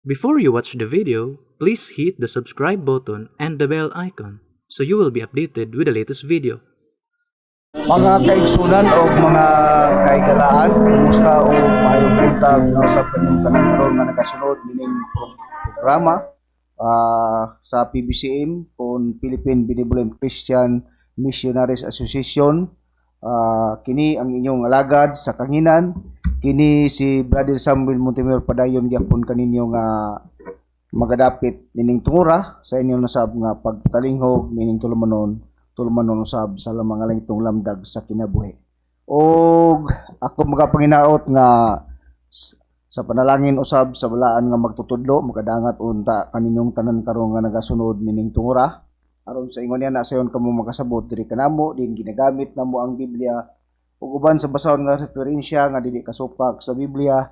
Before you watch the video, please hit the subscribe button and the bell icon so you will be updated with the latest video. Mga kaigsunan o mga kaigalaan, kumusta o maayong buntag no sa kanyang tanan karon nga nagasunod nining programa sa PBCM kon Philippine Benevolent Christian Missionaries Association. Kini ang inyong alagad sa kanginan, kini si Brother Samuel Montemayor, padayon gyapon kaninyo nga magadapit nining tungura sa inyong nasab nga pagtalinghog nining tulumanon tulumanon usab sa mga langitong lamdag sa kinabuhi. Og ako magapanginaot nga sa panalangin usab sa balaan nga magtutudlo makadangat unta kaninyong tanan karon nga nagasunod nining tungura aron sa ingon niya na sayon kamo makasabot diri kanamo din ginagamit namo ang Biblia ug uban sa basahon nga referensya nga dili kasupak sa Biblia.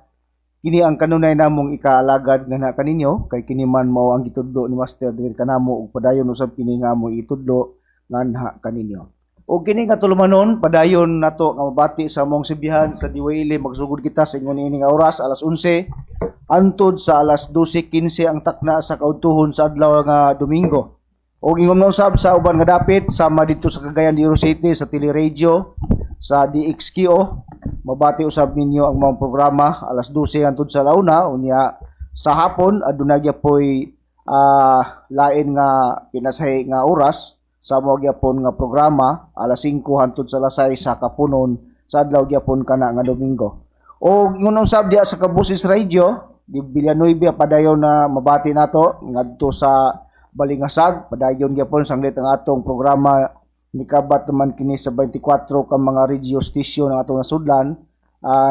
Kini ang kanunay namong ikaalagad nga na kaninyo kay kini man mao ang gitudlo ni Master diri kanamo ug padayon usab kini nga mo itudlo nganha kaninyo. Ug kini nga tulumanon, padayon nato nga mabati sa among sibihan sa Diwaili. Magsugod kita sa ingon ini nga oras, alas 11 antud sa alas 12:15 ang takna sa kaudtuhon sa adlaw nga Domingo. Ug ingon mo usab sa uban nga dapit sama dito sa Cagayan de Oro City sa Teleradio sa DXQO, mabati usab ninyo ang mga programa alas 12 hangtod sa launa. Unya sa hapon aduna gyapoy lain nga pinasahi nga oras sa mo gyapon nga programa, alas 5 hangtod sa alas 6 sa kapunon sa adlaw gyapon kana nga Domingo. Og ingon usab diya sa Kabusis Radio di Villanueva, padayon na mabati nato ngadto sa Balingasag, padayon gyapon sanglit ang atong programa. Nikabat naman kini sa 24 ka mga radio station ang atong nasudlan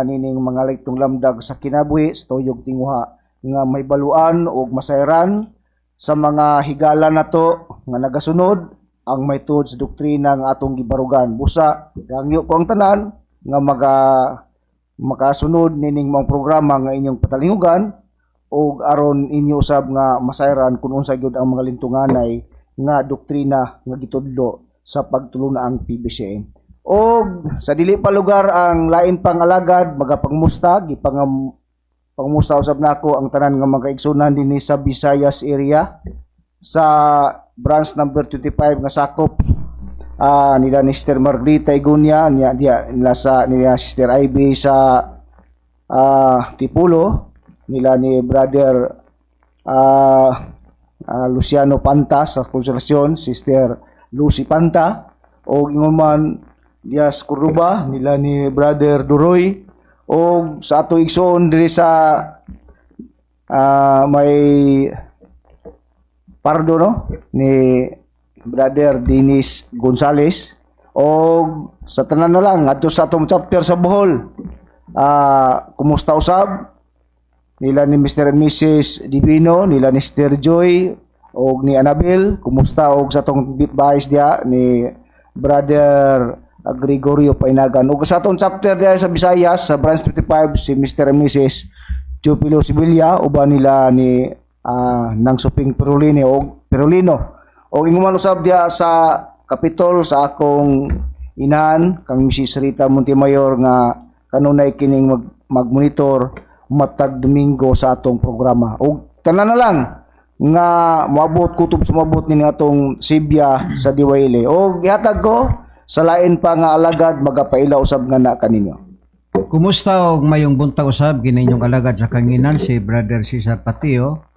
nining mga ligtong lamdag sa kinabuhi sa tuyog tinguha nga may baluan og masayran sa mga higala nato nga nagasunod ang may tuod sa doktrina nga atong gibarugan. Busa gangyo ko ang tanan nga makasunod nining mga programa nga inyong patalingugan og aron inyo usab nga masayran kung unsa gyud ang mga lintunganay nga doktrina nga gitudlo sa pagtulun-ang PBCM. Og sa dili pa lugar ang lain pang alagad magapangmusta, gipangam pangmusta usab nako ang tanan nga mga kaigsunan dinhi sa Visayas area sa branch number 25 nga sakop nila ni Sister Margarita Igunya niya diya nila sa nila Sister Ivy sa Tipulo, nila ni Brother Luciano Panta sa Consolacion, Sister Lucy Panta, o ingon man diya sa Cordoba nila ni Brother Duroy, o sa ato igsoon diri sa may Pardo, no, ni Brother Dennis Gonzales, o sa tanan na lang adto sa atong chapter sa Bohol. Kumusta usab nila ni Mr. and Mrs. Divino, nila ni Sister Joy og ni Annabel, kumusta og sa atong vice diya ni Brother Gregorio Painagan. Ug sa atong chapter diya sa Visayas sa branch 25, si Mr. and Mrs. Chupilo Sevilla uban nila ni nang Suping Perolini og Perolino. Og ingon usab diya sa Kapitol sa akong inahan kang Mrs. Rita Montemayor nga kanunay kining mag-monitor matag Domingo sa atong programa. Og tanan na lang nga moabot kutob sumabot ni atong Sibya sa Diwayle. Og ihatag ko sa lain pa nga alagad magapaila usab nga na kaninyo. Kumusta og mayong buntag usab kini inyong alagad sa kanginan, si Brother Cesar Patio.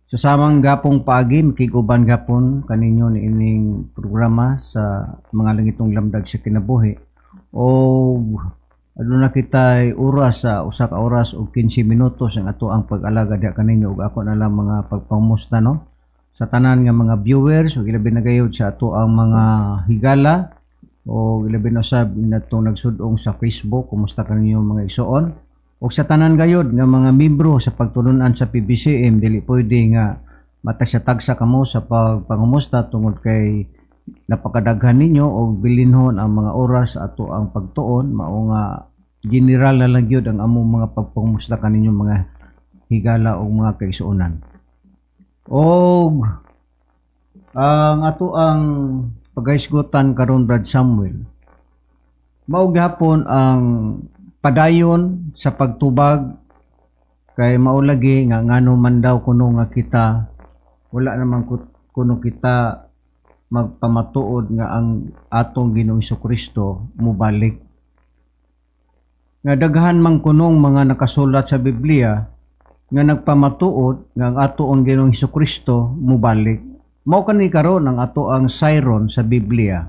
Sa samang gapong paagi makig-uban gapon kaninyo niining programa sa mga langitong lamdag sa kinabuhi. O aduna kitay oras sa 1 ka oras ug 15 minutos ang ato ang pag-alaga diha kaninyo ug ako na lang mga pagpangusta, no, sa tanan nga mga viewers ug ilabi na gayud sa ato ang mga higala o ilabi na usab natong nagsud-ong sa Facebook. Kumusta kaninyo, mga igsoon? Ug sa tanan gayud nga mga membro sa pagtulunan sa PBCM, dili pwede nga matagsa-tagsa kamo sa pagpangumusta tungod kay napakadaghan ninyo og bilinhon ang mga oras sa ato ang pagtuon. Mao nga general na lang gyud ang among mga pagpangumusta kaninyo, mga higala ug mga kaigsuonan. Og ang ato ang paghisgutan karon, Brad Samuel, mao gihapon ang padayon sa pagtubag Kay maulagi nga ngano man daw kuno nga kita wala naman kuno kita magpamatuod nga ang atong Ginoong Kristo mubalik. Nga daghan man kunong mga nakasulat sa Biblia nga nagpamatuod nga ang ato ang Ginoong Kristo mubalik. Mao kani karon ang ato ang siron sa Biblia.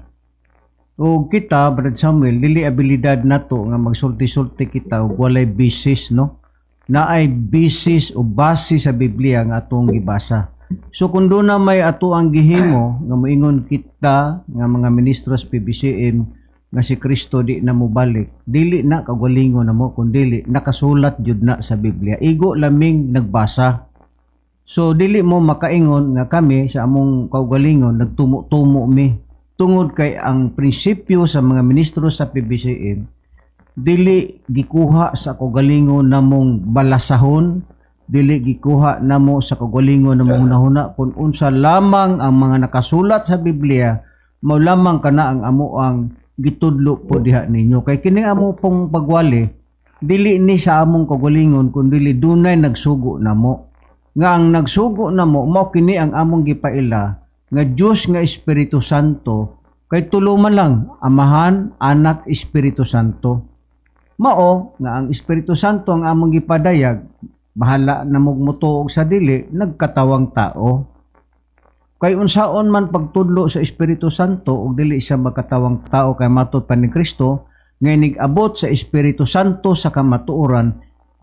O kita, Brad Samuel, dili abilidad nato nga magsulti-sulti kita og walay basis, no? Naay basis o base sa Biblia nga atong gibasa. So kung doon na may ato ang gihimo nga moingon kita nga mga ministro sa PBCM nga si Kristo di na mobalik, dili na kagalingon na mo, kun dili nakasulat jud na sa Biblia. Igo laming nagbasa. So dili mo makaingon nga kami sa among kaugalingon nagtumo-tumo mi, tungod kay ang prinsipyo sa mga ministro sa PBCM dili gikuha sa kaugalingon namong balasahon, dili gikuha namo sa kaugalingon namong hunahuna. Kung unsa lamang ang mga nakasulat sa Biblia, mao lamang kana ang amo ang gitudlo po diha ninyo, kay kini amo pong pagwali dili ni sa among kaugalingon, kun dili dunay nagsugo namo, nga ang nagsugo namo mao kini ang among gipaila nga Dios nga Espiritu Santo, kay tulo man lang: Amahan, Anak, Espiritu Santo. Mao nga ang Espiritu Santo ang among gipadayag, bahala na mugmutuog sa dili, nagkatawang tao. Kay unsaon man pagtudlo sa Espiritu Santo ug dili siya magkatawang tao? Kay matod pa ni Kristo nga inig-abot sa Espiritu Santo sa kamatuoran,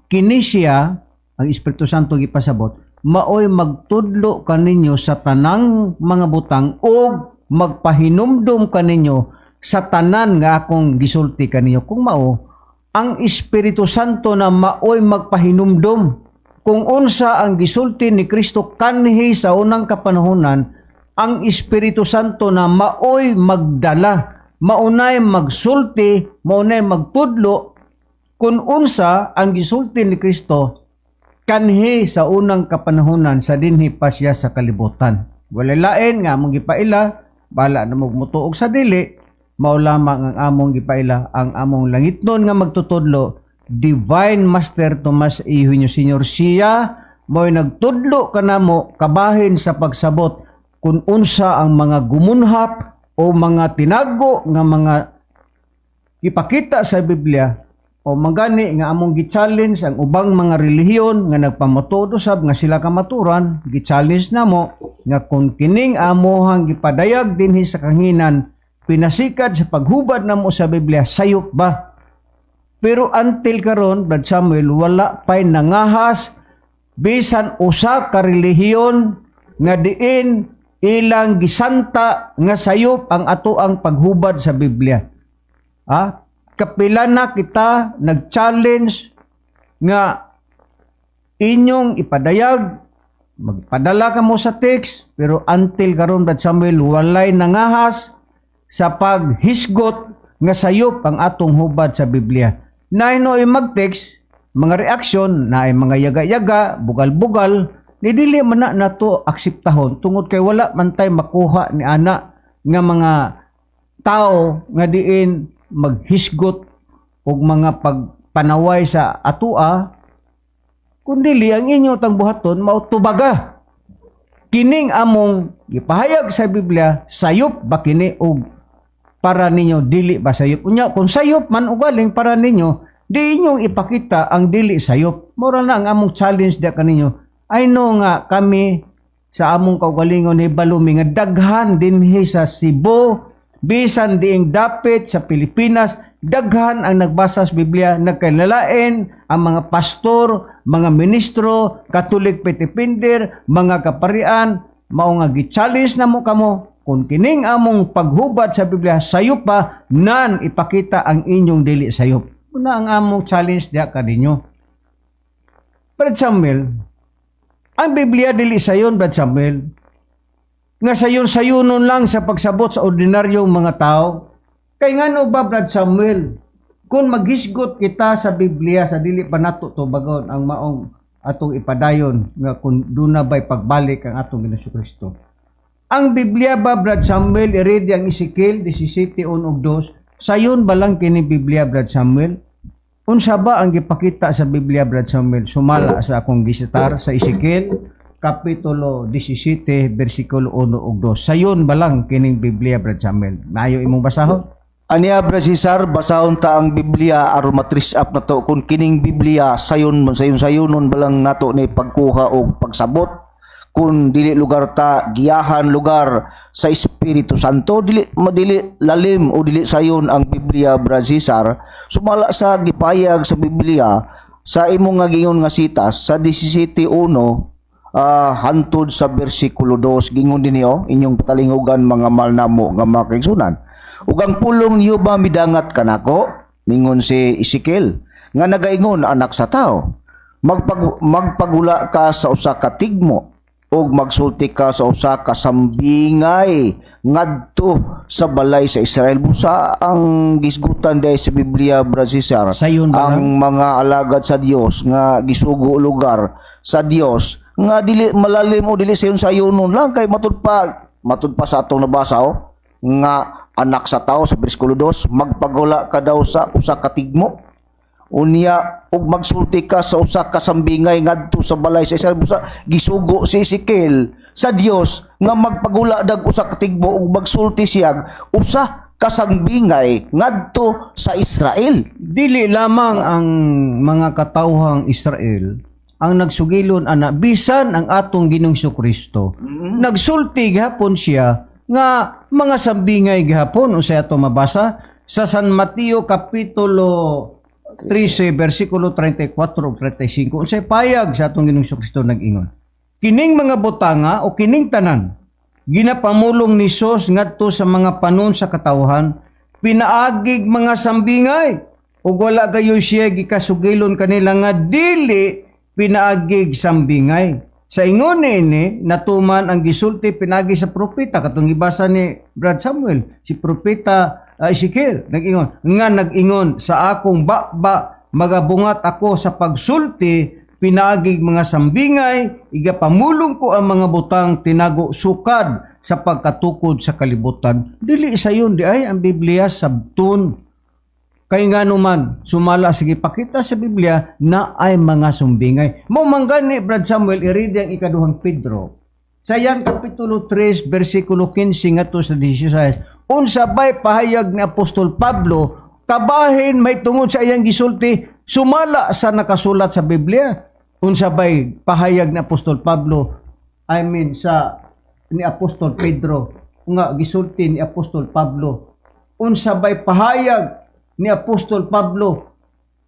kini siya, ang Espiritu Santo gipasabot, maoy magtudlo kaninyo sa tanang mga butang ug magpahinumdum kaninyo sa tanan nga akong gisulti kaninyo. Kung mao ang Espiritu Santo na maoy magpahinumdum kung unsa ang gisulti ni Kristo kanhi sa unang kapanahonan, ang Espiritu Santo na maoy magdala, maunay magsulti, maunay magtudlo kung unsa ang gisulti ni Kristo kanhi sa unang kapanahonan sa dinhi pa siya sa kalibutan. Wala lain nga among gipaila, bala na mugmutuog sa dili, mao lamang ang among gipaila, ang among langitnon nga magtutudlo, Divine Master Tomas Eugenio Senior. Siya mo'y nagtudlo kanamo kabahin sa pagsabot kung unsa ang mga gumunhap o mga tinago nga mga ipakita sa Biblia, o magani nga among gi-challenge ang ubang mga relihiyon nga nagpamatuod usab nga sila kamaturan. Gi-challenge namo nga kung kining amohang gipadayag dinhi sa kanginan pinasikat sa paghubad namo sa Biblia, sayop ba? Pero until karon, Brad Samuel, wala pay nangahas bisan usa ka relihiyon nga diin ilang gisanta nga sayop ang ato ang paghubad sa Biblia. Ah, kapila na kita nag-challenge nga inyong ipadayag, magpadala ka mo sa text, pero until karon, Brad Samuel, walay nangahas sa paghisgot nga sayop ang atong hubad sa Biblia. Nainoy mag-text, mga reaksyon, na ay mga yaga-yaga, bugal-bugal, ni dili man na nato akseptahon tungod kay wala man tay makuha ni ana nga mga tao nga diin maghisgot og mga pagpanaway sa atua, kundili ang inyo tang buhaton mao tubaga kining among gipahayag sa Biblia, sayop ba kini og para ninyo dili ba sayop? Unya kung sayop man ugaling para ninyo, di inyong ipakita ang dili sayop. Mura na ang among challenge diya kaninyo. I know nga kami sa among kaugalingon hibalo mi nga daghan dinhi sa Cebu, bisan diing dapit sa Pilipinas, daghan ang nagbasa sa Biblia, nagkalalain ang mga pastor, mga ministro, Catholic Petipinder, mga kaparian. Mao nga gi-challenge na mo kamo, kung kining among paghubad sa Biblia sayop pa, nan ipakita ang inyong dili sayop. Una ang among challenge diha kaninyo. Brad Samuel, ang Biblia dili sayon, Brad Samuel, nga sayon-sayunon lang sa pagsabot sa ordinaryong mga tao. Kay ngano ba, Brad Samuel, kung maghisgot kita sa Biblia sa dili pa nato tubagon ang maong atong ipadayon nga kung duna ba'y pagbalik ang atong Ginoong Kristo. Ang Biblia ba, Brad Samuel, i-read ang Ezekiel 17:1 ug 2, sayon ba lang kini Biblia, Brad Samuel? Unsa ba ang gipakita sa Biblia, Brad Samuel, sumala sa akong gisitar sa Ezekiel kapitulo 17 bersikulo 1 ug 2? Sayon ba lang kining Biblia, Brad Samuel? Maayo imong basahon. Aniya, Brad Cesar, basahon ta ang Biblia aron ma-trace up nato kung kining Biblia sayon sayon sayonon ba lang nato ni pagkuha og pagsabot, kung dili lugar ta giyahan lugar sa Espiritu Santo, dili madili lalim o dili sayon ang Biblia, Brad Cesar. Sumala sa gipayag sa Biblia sa imong nga gingon nga sitas sa 17:1 hantod sa bersikulo 2, gingon dinhi oh, inyong patalingugan, mga mahal namo nga mga kaigsunan. "Ug ang pulong niyo ba midangat kanako," ningon si Ezekiel, "nga nagaingon, 'Anak sa tao, magpagula ka sa usa ka tigmo ug magsulti ka sa usa ka sambingay ngadto sa balay sa Israel.'" Busa ang gisgutan dahil sa Biblia, Brad Cesar, Sayon ba ang mga alagad sa Dios nga gisugo lugar sa Dios nga dili malalim o dili sayon sayonon lang, kay matud pa sa atong nabasa oh, nga "Anak sa tao," sa bersikulo 2, magpagula ka daw sa usa ka tigmo unya ug magsulti ka sa usa ka sambingay ngadto sa balay sa Israel. Busa gisugo si Ezekiel sa Dios nga magpagula dag usa ka tigmo ug magsulti siya usa ka sambingay ngadto sa Israel. Dili lamang ang mga katawhang Israel ang nagsugilon ana, bisan ang atong Ginoong Kristo. Nagsulti gihapon siya nga mga sambingay gihapon. Unsay ato mabasa sa San Mateo kapitulo 13 bersikulo 34 ug 35? Unsay payag sa atong Ginoong Kristo? Nag-ingon, "Kining mga butanga o kining tanan ginapamulong ni Sos ngadto sa mga panon sa katawhan pinaagig mga sambingay, ug wala gayoy siya gikasugilon kanila nga dili pinaagig sambingay. Sa ingon niini natuman ang gisulti pinagi sa propeta," katong gibasa ni Brad Samuel, si propeta Ezekiel, nag-ingon nga nag-ingon, "Sa akong baba magabungat ako sa pagsulti pinaagig mga sambingay, igapamulong ko ang mga butang tinago sukad sa pagkatukod sa kalibutan." Dili sayon di ay ang Biblia sabton. Kay nga naman, sumala sige pakita sa Biblia na ay mga sumbingay. Mao man gani, Brad Samuel, iridi ang ikaduhang Pedro. Sa iyang kapitulo 3, versikulo 15 ngadto sa 16. Unsa bay pahayag ni Apostol Pablo kabahin may tungod sa iyang gisulti sumala sa nakasulat sa Biblia? Unsa bay pahayag ni Apostol Pablo, I mean sa ni Apostol Pedro nga gisulti ni Apostol Pablo? Unsa bay pahayag ni Apostol Pablo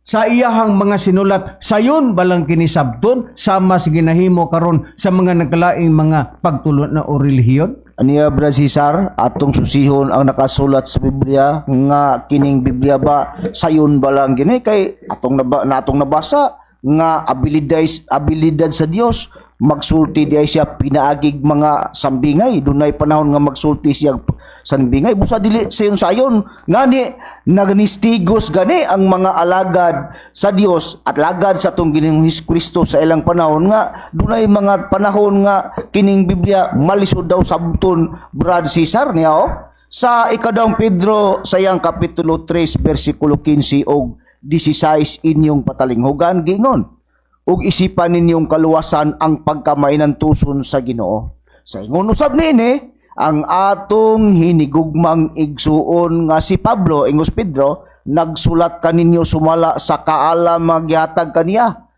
sa iyahang mga sinulat? Sayon balang kinisabton sama sa ginahimo karon sa mga nagkalaing mga pagtulon na o relihiyon? Aniya, Brad Cesar, atong susihon ang nakasulat sa Biblia nga kining Biblia ba sayon ba lang gini, kay atong natong nabasa nga abilidad abilidad sa Dios magsulti di ay siya pinaagig mga sambingay. Dunay panahon nga magsulti siya sambingay. Busa dili sayon sayon. Ngani nagnistigos gani ang mga alagad sa Dios at lagad sa atong Ginoong Hesus Kristo sa ilang panahon nga dunay mga panahon nga kining Biblia malisod daw sabton, Brad Cesar. Niya oh, sa ikadawang Pedro sa iyang kapitulo 3 bersikulo 15 og 16, inyong patalinghugan, gingon, "Ug isipan ninyong kaluwasan ang pagkamainantuson sa Ginoo. Sa ingon usab niini ang atong hinigugmang igsuon nga si Pablo," ingos Pedro, "nagsulat kaninyo sumala sa kaalam nga gihatag kaniya."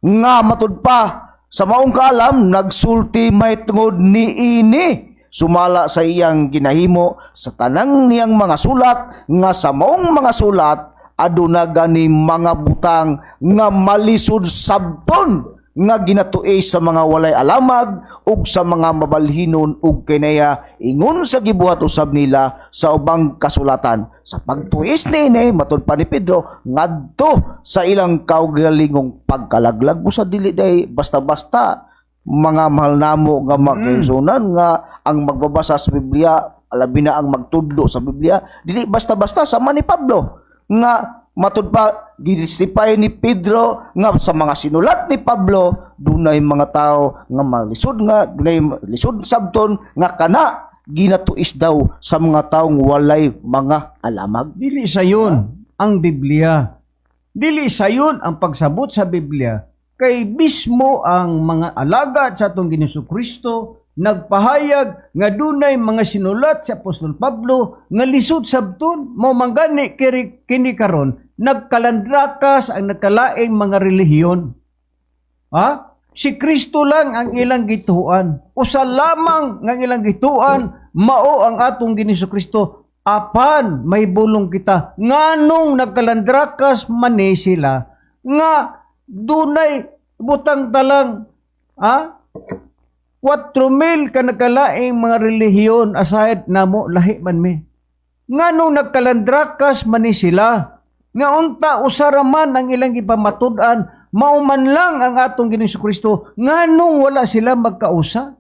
Nga matud pa sa maong kaalam nagsulti may tungod niini sumala sa iyang ginahimo sa tanang niyang mga sulat, nga sa maong mga sulat aduna gani mga butang nga malisod sabton nga ginatuis sa mga walay alamag ug sa mga mabalhinon ug kinaya ingon sa gibuhat usab nila sa ubang kasulatan. Sa pagtuis niini, matud pa ni Pedro, ngadto sa ilang kaugalingong pagkalaglag. Busa dili day basta-basta, mga mahal namo nga mga kaigsuonan, nga ang magbabasa sa Biblia, labi na ang magtudlo sa Biblia, dili basta-basta, sama ni Pablo nga matud pa gidistify ni Pedro nga sa mga sinulat ni Pablo dunay mga tao nga malisod, nga dunay lisod sabton nga kana ginatuis daw sa mga taong walay mga alamag. Dili sayon ang Biblia. Dili sayon ang pagsabot sa Biblia kay mismo ang mga alagad sa atong Ginoong Kristo nagpahayag nga dunay mga sinulat si Apostol Pablo nga lisod sabton. Mao man gani kiri kini karon nagkalandrakas ang nagkalaing mga relihiyon. Ha? Si Kristo lang ang ilang gituan. Usa lamang nga ilang gituan, mao ang atong Ginoong Kristo. Apan may bulong kita nganong nagkalandrakas man ni sila nga dunay butang talang, ha, 4,000 ka nagkalaing mga relihiyon aside namo, lahi man mi. Nganong nagkalandrakas man ni sila nga unta usa ra man ang ilang gipamatud-an, mao man lang ang atong Ginoong Kristo, nganong wala sila magkausa?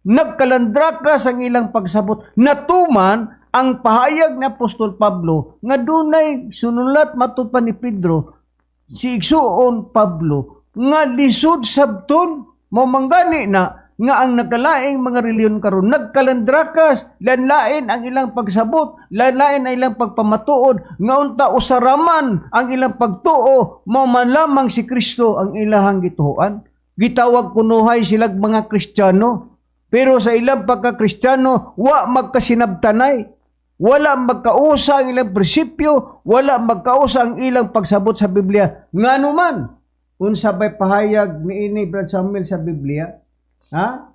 Nagkalandrakas ang ilang pagsabot, natuman ang pahayag ni Apostol Pablo nga dunay sunulat matud pa ni Pedro, si igsuon Pablo, nga lisod sabton. Mao manggani na nga ang nagkalaing mga relihiyon karon nagkalandrakas, lain ang ilang pagsabot, lain ang ilang pagpamatuod, nga unta usa ra man ang ilang pagtuo, mao man lamang si Kristo ang ilahang gituoan. Gitawag kunuhay silag mga Kristiyano, pero sa ilang pagka-Kristiyano wa magkasinabtanay, wala magkausa ang ilang prinsipyo, wala magkausa ang ilang pagsabot sa Biblia. Ngano man, unsa bay pahayag niini, Brad Samuel, sa Biblia? Ha?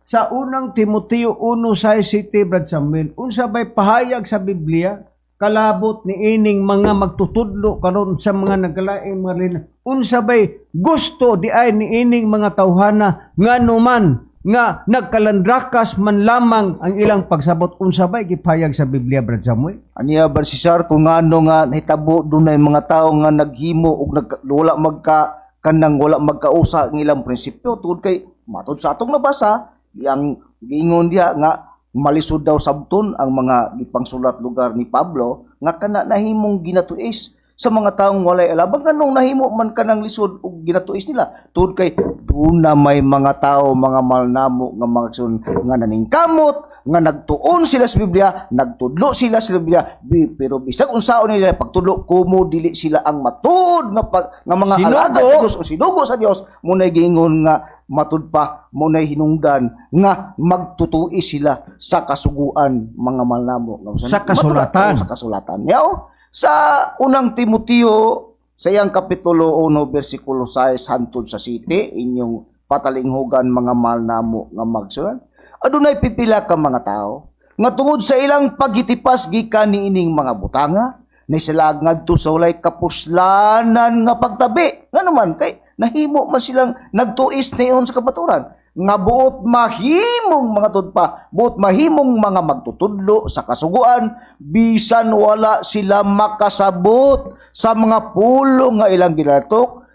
Sa Unang Timoteo 1:6, Brad Samuel, unsa bay pahayag sa Biblia kalabot ni ining mga magtutudlo karon sa mga nagkalaing mga relihiyon? Unsa bay gusto di ay ni ining mga tawhana, ngano man nga nagkalandrakas man lamang ang ilang pagsabot? Unsa bay gipahayag sa Biblia, Brad Samuel? Aniya ba Cesar, kung ano nga nahitabo, dunay mga tao nga naghimo og wala magka kanang wala magkausa ang ilang prinsipyo, tungod kay matod sa atong nabasa, yang giingon diha nga malisod daw sabton ang mga gipangsulat lugar ni Pablo nga kana nahimong ginatuis sa mga taong walay alabang. Nganong nahimo man kanang lisod og ginatuis nila? Tungod kay duna may mga tao, mga malnamo nga mga sun, nga naningkamot nga nagtuon sila sa Biblia, nagtudlo sila sa Biblia, pero bisag unsaon nila pagtudlo, kumo dili sila ang matuod nga nga mga Sinugo. alagad sa Dios o sinugo sa Dios, munay giingon nga matud pa munay hinungdan nga magtutuis sila sa kasuguan, mga malnamo nga Sa kasulatan. Matud- sa kasulatan. Yao, sa Unang Timoteo sa iyang kapitulo 1 bersikulo 6 hantod sa 7, inyong patalinghugan, mga malnamo nga magsulan. Adunay pipila ka mga tao nga tungod sa ilang paghitipas gikan niining mga butanga ni sila ngadto sa walay kapuslanan nga pagtabi. Ngano man? Kay nahimo man silang nagtuis niyon sa kabaturan nga buot mahimong mga tudpa, buot mahimong mga magtutudlo sa kasuguan bisan wala sila makasabot sa mga pulong nga ilang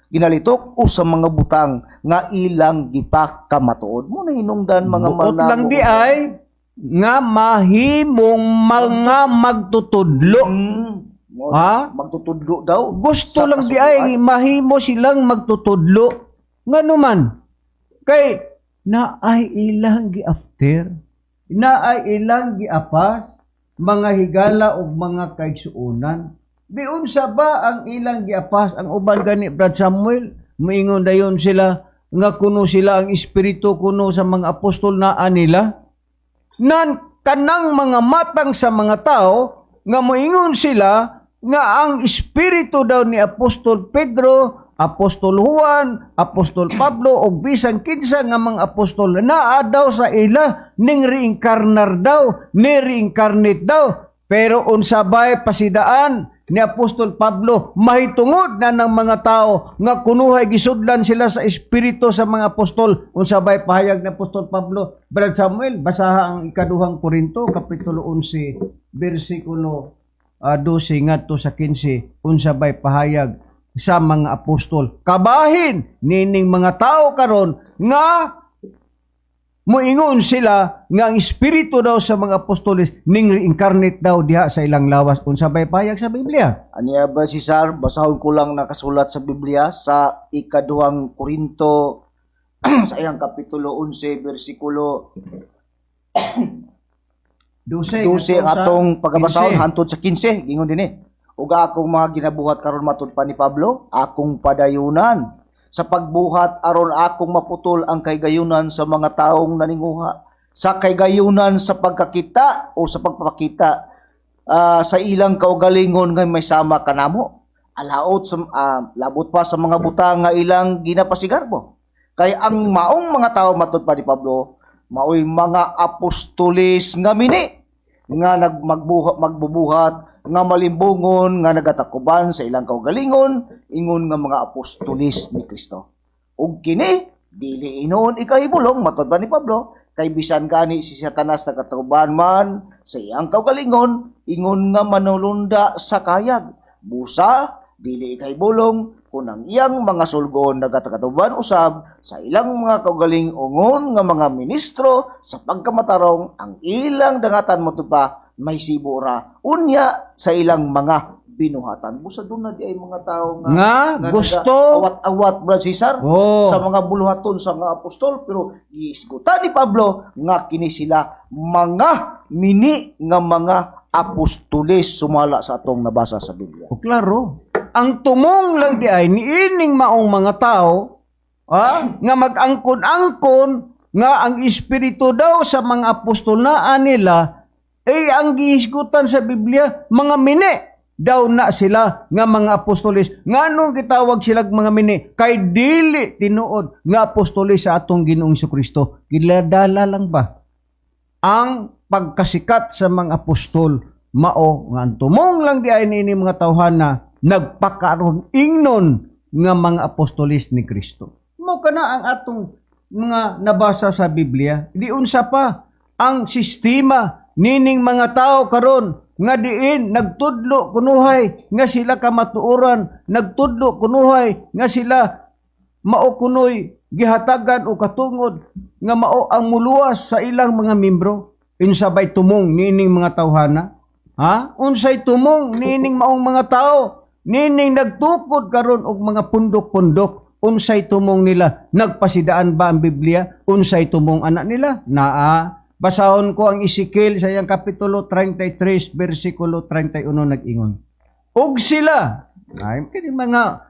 ginalitok o sa mga butang nga ilang gipakamatuod. Mo na hinungdan, mga Buot malnamo. lang di ay nga mahimong mga magtutudlo. Ha? Magtutudlo daw Gusto sa lang di kasuguan. ay mahimo silang magtutudlo. Ngano man? Kay naay ilang giafter, naay ilang giapas, mga higala og mga kaigsuonan. Di unsa ba ang ilang giapas ang uban gani, Brad Samuel? Moingon dayon sila nga kuno sila ang espiritu kuno sa mga apostol na nila. Nan kanang mga matang sa mga tao nga moingon sila nga ang espiritu daw ni Apostol Pedro, Apostol Juan, Apostol Pablo og bisan kinsa nga mga apostol naa daw sa ila ning reincarnar daw, ni reincarnate daw. Pero unsa bay pasidaan ni Apostol Pablo mahitungod na ng mga tao nga kunuhay gisudlan sila sa espiritu sa mga apostol? Unsa bay pahayag ni Apostol Pablo? Brad Samuel, basaha ang Ikaduhang Korinto kapitulo 11 bersikulo 12 ngadto sa 15. Unsa bay pahayag sa mga apostol kabahin nining mga tao karon nga moingon sila nga ang espiritu daw sa mga apostoles ning reincarnate daw diha sa ilang lawas? Unsa bay pahayag sa Biblia? Aniya ba Cesar, basahon ko lang nakasulat sa Biblia sa Ikaduhang Korinto sa iyang kapitulo 11 bersikulo 12 12 ang atong pagkabasahon 15. hantod sa 15. Gingon dinhi. Ug akong mga ginabuhat karon, matud pa ni Pablo, akong padayunan sa pagbuhat aron akong maputol ang kahigayunan sa mga taong naninguha sa kahigayunan sa pagkakita o sa pagpapakita sa ilang kaugalingon nga may sama kanamo, alaot sa labot pa sa mga butang nga ilang ginapasigarbo. Kay ang maong mga tao, matud pa ni Pablo, maoy mga apostolis nga mini nga nagmagbuhat, magbubuhat nga malimbungon nga nagatakuban sa ilang kaugalingon ingon nga mga apostolis ni Kristo. Ug kini dili hinuon ikahibulong, matud pa ni Pablo, kay bisan gani si Satanas nagatakuban man sa iyang kaugalingon ingon nga manulunda sa kayag. Busa dili ikahibulong kung ang iyang mga sulgon nagatakatuban usab sa ilang mga kaugalingon nga mga ministro sa pagkamatarong. Ang ilang dangatan mo pa may sibura unya sa ilang mga binuhatan. Busa duna diay mga tao nga Nga gusto awat-awat, Brad Cesar, sa mga buluhaton sa mga apostol, pero giisgutan ni Pablo nga kini sila mga mini nga mga apostoles sumala sa atong nabasa sa Biblia. O klaro, ang tumong lang diay niining maong mga tao nga mag-angkon-angkon nga ang espiritu daw sa mga apostol na nila ay ang gihisgutan sa Biblia, mga mini daw na sila nga mga apostoles. Nganong gitawag sila mga mini? Kay dili tinuod nga apostoles sa atong Ginoong Kristo. Giladala lang ba ang pagkasikat sa mga apostol? Mao nga ang tumong lang diay niini mga tawhana nagpakaron ingnon nga mga apostolis ni Kristo. Mao kana ang atong mga nabasa sa Biblia. Di unsa pa ang sistema nining mga tao karon nga diin nagtudlo kunuhay nga sila kamatuoran, nagtudlo kunuhay nga sila mao kunoy gihatagan o katungod nga mao ang muluwas sa ilang mga membro. Unsa bay tumong niining mga tawhana? Ha? Unsay tumong niining maong mga tao? Niining nagtukod karon og mga pundok-pundok. Unsay tumong nila? Nagpasidaan ba ang Biblia? Unsay tumong anak nila? Naa. Basahon ko ang Ezekiel sa iyang kapitulo 33 bersikulo 31, nag-ingon. Og sila, ay kini mga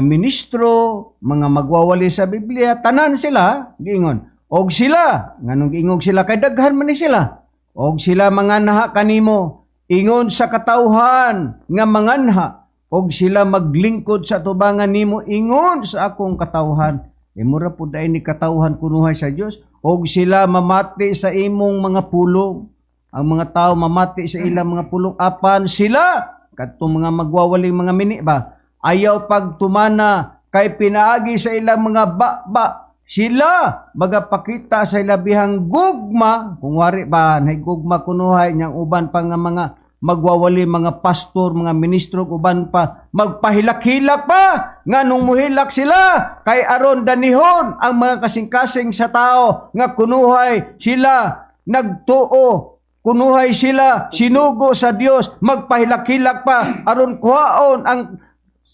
ministro, mga magwawali sa Biblia, tanan sila, giingon. Og sila, nganong giingog sila? Kay daghan man ni sila. Og sila manganha kanimo ingon sa katawhan nga manganha, og sila maglingkod sa tubangan nimo ingon sa akong katawhan. E mura pud ay ni katawhan kunuhay sa Dios. Og sila mamati sa imong mga pulong. Ang mga tao mamati sa ilang mga pulong, apan sila kadtong mga magwawaling mga mini ba, ayaw pagtumana kay pinaagi sa ilang mga baba sila magapakita sa ilabihang gugma. Kung wari ba nay gugma kunuhay niyang uban pa nga mga magwawali, mga pastor, mga ministro, uban pa, magpahilak-hilak pa. Nganong muhilak sila? Kay aron danihon ang mga kasing-kasing sa tao nga kunuhay sila nagtuo, kunuhay sila sinugo sa Dios. Magpahilak-hilak pa aron kuhaon ang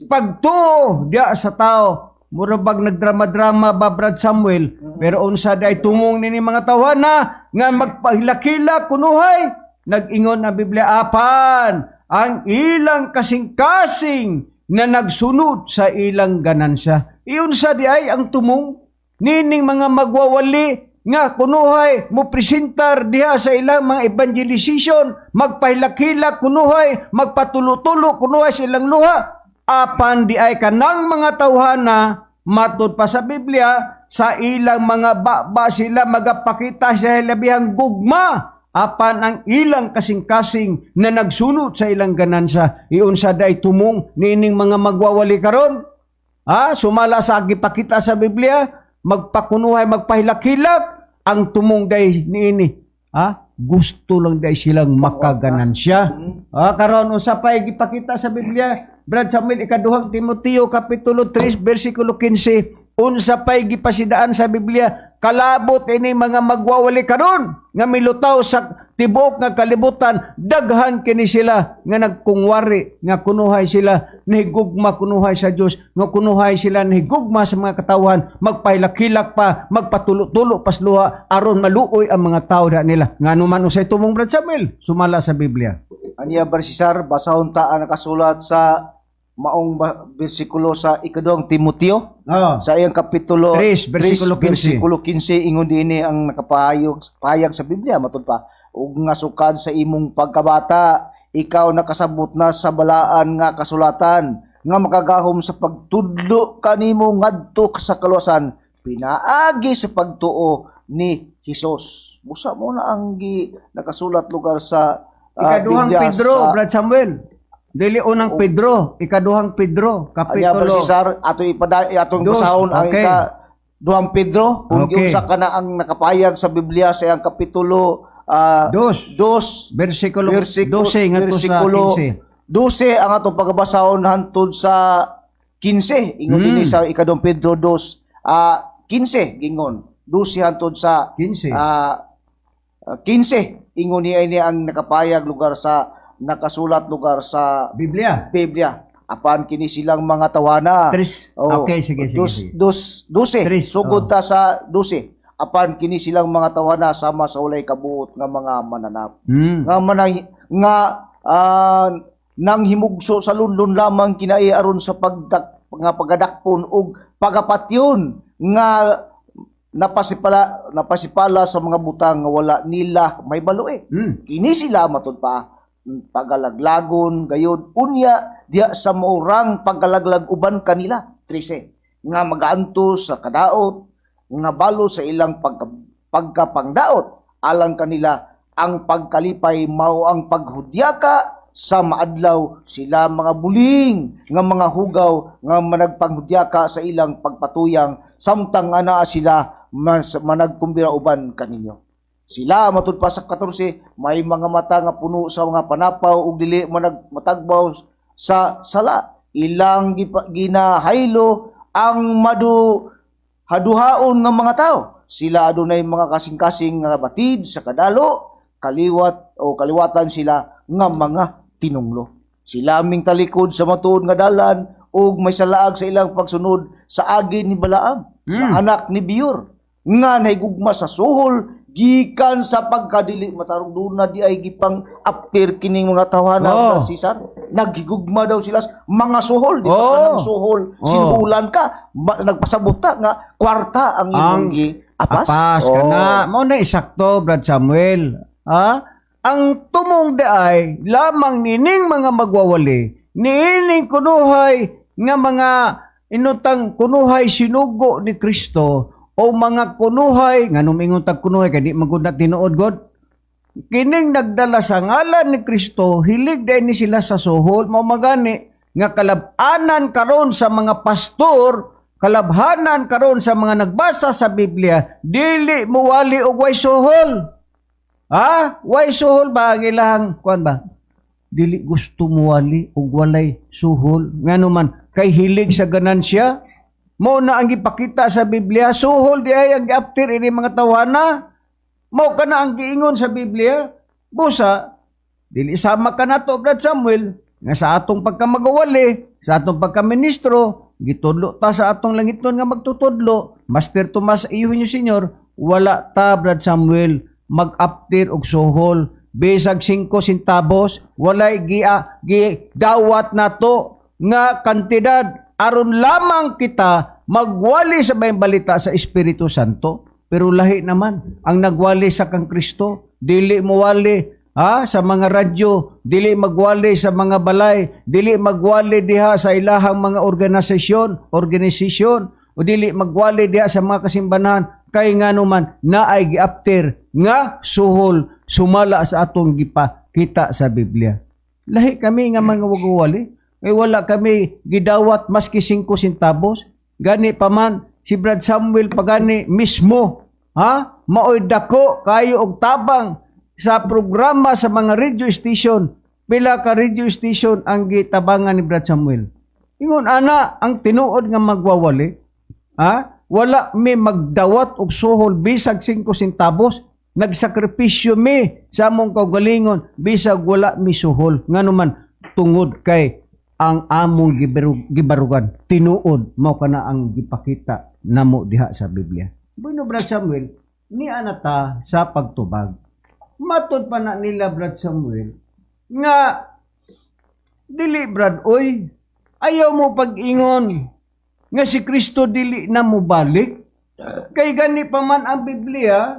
pagtuo diya sa tao. Mura bag nagdrama-drama ba, Brad Samuel? Pero unsa diay tumong nini mga tawhana nga magpahilak-hilak kunuhay? Nag-ingon ang Biblia, apan ang ilang kasing-kasing na nagsunod sa ilang ganansya. Iyon sa diay ang tumong nining mga magwawali nga kunuhay mo presentar diha sa ilang mga evangelization, magpahilak-hilak kunuhay, magpatulo-tulo kunuhay sa ilang luha, apan diay kanang mga tawhana, matud pa sa Biblia, sa ilang mga baba sila magapakita sa labihang gugma, apan ang ilang kasing-kasing na nagsunod sa ilang ganansya. Iunsa diay tumong nining mga magwawali karon? Ha, sumala sa gipakita sa Biblia, magpakunuhay, magpahilak-hilak, ang tumong diay niini, ha, gusto lang diay silang makaganansya. Karon, unsa pa gipakita sa Biblia, Brad Samuel? Ikaduhang Timoteo kapitulo 3 bersikulo 15. Unsa pay gipasidaan sa Biblia kalabot ini mga magwawali karon nga milutaw sa tibuok nga kalibutan? Daghan kini sila nga nagkungwari nga kunuhay sila nahigugma kunuhay sa Dios, nga kunuhay sila nahigugma sa mga katawhan, magpahilak-hilak pa, magpatulo-tulo pas luha aron maluoy ang mga tao da nila. Ngano man, unsay tumong, Brad Samuel, sumala sa Biblia? Aniya, Brother Cesar, basahon ta ang nakasulat sa maong bersikulo sa Ikaduhang Timoteo sa iyang kapitulo 3, bersikulo 3, bersikulo 15. Ingon dinhi ang nakapahayag pahayag sa Biblia, matud pa, "Ug nga sukad sa imong pagkabata ikaw nakasabot na sa balaan nga kasulatan nga makagahom sa pagtudlo kanimo ngadto sa kaluwasan pinaagi sa pagtuo ni Hesus." Busa mo na ang gi nakasulat lugar sa Ikaduhang Biblia Pedro, Brad Samuel. Dili Unang Pedro, Ikaduhang Pedro, Anya, Brother kapitulo. Cesar, ato ipada atong 2 basahon ang Ikaduhang Pedro kung giunsa ka na ang nakapayag sa Biblia sa iyang kapitulo 2, 2 bersikulo bersikulo 12 ngadto sa bersikulo 15. 12 ang atong pagbasahon hantod sa 15. Ingon dinhi sa Ikaduhang Pedro 2 15, gingon 12 hantod sa 15. 15. Ingon niya ini ang nakapayag lugar sa nakasulat lugar sa Biblia. Biblia. "Apan kini silang mga tawana." 3. Oh, Okay, sige, sige. 2, Sige. 2, 12. 3, Sugod oh. ta sa 12. "Apan kini silang mga tawana sama sa walay kabuot nga mga mananap nga manang nga nang himugso sa lunlun lamang kinai aron sa pagdak nga pagadakpon og pagapatyon nga napasipala napasipala sa mga butang nga wala nila may baloe. Kini sila," matud pa, "pagalaglagon gayod unya diha sa maurang pagkalaglag uban kanila." 13, "Nga magaantos sa kadaot nga balo sa ilang pagkapangdaot. Alang kanila ang pagkalipay mao ang paghudyaka sa maadlaw. Sila mga buling nga mga hugaw nga managpanghudyaka sa ilang pagpatuyang samtang anaa sila managkumbira uban kaninyo. Sila," matud pa sa 14, "may mga mata nga puno sa mga panapaw ug dili manag matagbaw sa sala. Ilang ginahaylo ang madu haduhaon ng mga tao. Sila adunay mga kasing-kasing nga batid sa kadalo, kaliwat o kaliwatan sila nga mga tinunglo. Sila ming talikod sa matuod nga dalan ug may salaag sa ilang pagsunod sa agi ni Balaam, nga anak ni Beor, nga nahigugma sa suhol gikan sa pagkadili matarong." Doon na di ay gipang apir kining mga tawhana, oh. Cesar. Naghigugma daw sila sa mga suhol, di ba? Kanang suhol, sinuhulan ka, nagpasabot ta nga kwarta ang imong Ang gi apas. Apas kana. Mao na isakto, Brad Samuel. Ha? Ang tumong diay lamang nining mga magwawali, niining kunuhay nga mga inutang kunuhay sinugo ni Kristo o mga kunuhay nga numingon tag kunuhay kay di man gud na tinuod god, kining nagdala sa ngalan ni Kristo, hilig diay ni sila sa suhol. Mao magani nga kalab-anan karon sa mga pastor, kalabhanan karon sa mga nagbasa sa Biblia, dili muwali og way suhol. Ha, way suhol ba ang ilahang kuan ba? Dili gusto muwali og walay suhol. Ngano man? Kay hilig sa ganansya. Mo na ang gipakita sa Biblia, suhol di ay ang giafter ini mga tawana. Mao kana ang giingon sa Biblia. Busa, dili sama ka nato, Brad Samuel, nga sa atong pagkamagawali, sa atong pagkaministro, gitudlo ta sa atong langitnon nga magtutudlo, Master Tomas Eugenio Senior, wala ta, Brad Samuel, mag-aptir og suhol. Bisag 5 centavos, walay gia, gidawat nato nga kantidad aron lamang kita magwali sa maayong balita sa Espiritu Santo. Pero lahi naman ang nagwali sa kang Kristo, dili mo wali ha sa mga radyo, dili magwali sa mga balay, dili magwali diha sa ilahang mga organisasyon, organisasyon o dili magwali diha sa mga kasimbanahan kay ngano man naay giapter nga suhol sumala sa atong gipakita sa Biblia. Lahi kami nga mga wagwali. Ay wala kami gidawat maski 5 centavos. Gani pa man si Brad Samuel pagani mismo, ha, maoy dako kayo og tabang sa programa sa mga radio station. Pila ka radio station ang gitabangan ni Brad Samuel. Ingon ana ang tinuod nga magwawali. Ha? Wala mi magdawat og suhol bisag 5 centavos. Nagsakripisyo mi sa among kaugalingon bisag wala mi suhol. Ngano man? Tungod kay ang among gibarugan tinuod, mao kana ang gipakita namo diha sa Biblia. Bueno, Brad Samuel, ni ana ta sa pagtubag. Matod pa na nila, Brad Samuel, Nga dili, Brad, oy, ayaw mo pag-ingon nga si Kristo dili na mobalik. Kay gani pa man ang Biblia,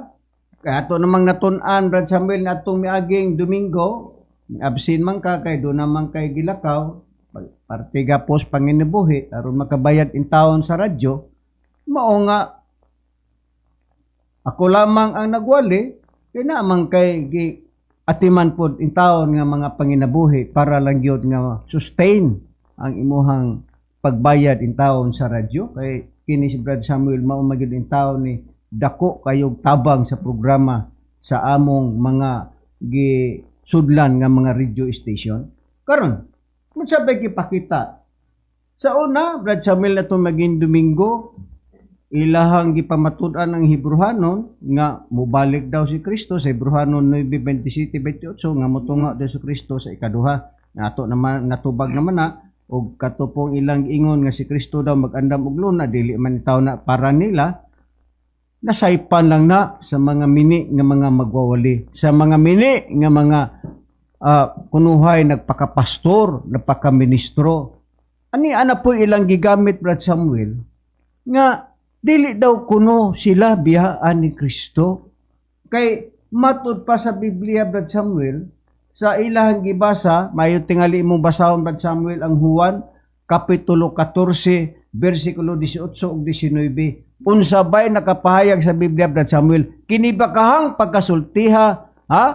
kaya ato namang natun-an, Brad Samuel, na atong miaging Domingo, absent man ka kay do naman kay gilakaw, parte gapos panginabuhi aron makabayad in taon sa radyo, mao nga ako lamang ang nagwali kay naman kay gi atiman pod in taon nga mga panginabuhi para lang gyud nga sustain ang imuhang pagbayad in taon sa radyo, kay kini si Brad Samuel mao man gyud in taon ni dako kayog tabang sa programa sa among mga gisudlan nga mga radio station. Karon, unsa bay gipakita sa una, Brad Samuel, na maging Domingo? Ilahang gipamatud-an ang Hebrehanon nga mobalik daw si Kristo sa Hebrehanon 9:27-28, nga motunga daw si Kristo sa ikaduha. Nato naman natubag naman na og katupong ilang ingon nga si Kristo daw mag-andam og luna, dili man taw na para nila, nasaypan lang na sa mga mini nga mga magwawali, sa mga mini nga mga kunuhay nagpakapastor, nagpakaministro. Ani ana po ilang gigamit, Brad Samuel, nga dili daw kuno sila biyaan ni Kristo. Kay matud pa sa Biblia, Brad Samuel, sa ilahang gibasa, mayo tingali imong basahon, Brad Samuel, ang Juan kapitulo 14 bersikulo 18 ug 19. Unsa bay nakapahayag sa Biblia, Brad Samuel? Kini ba kahang pagkasultiha, ha?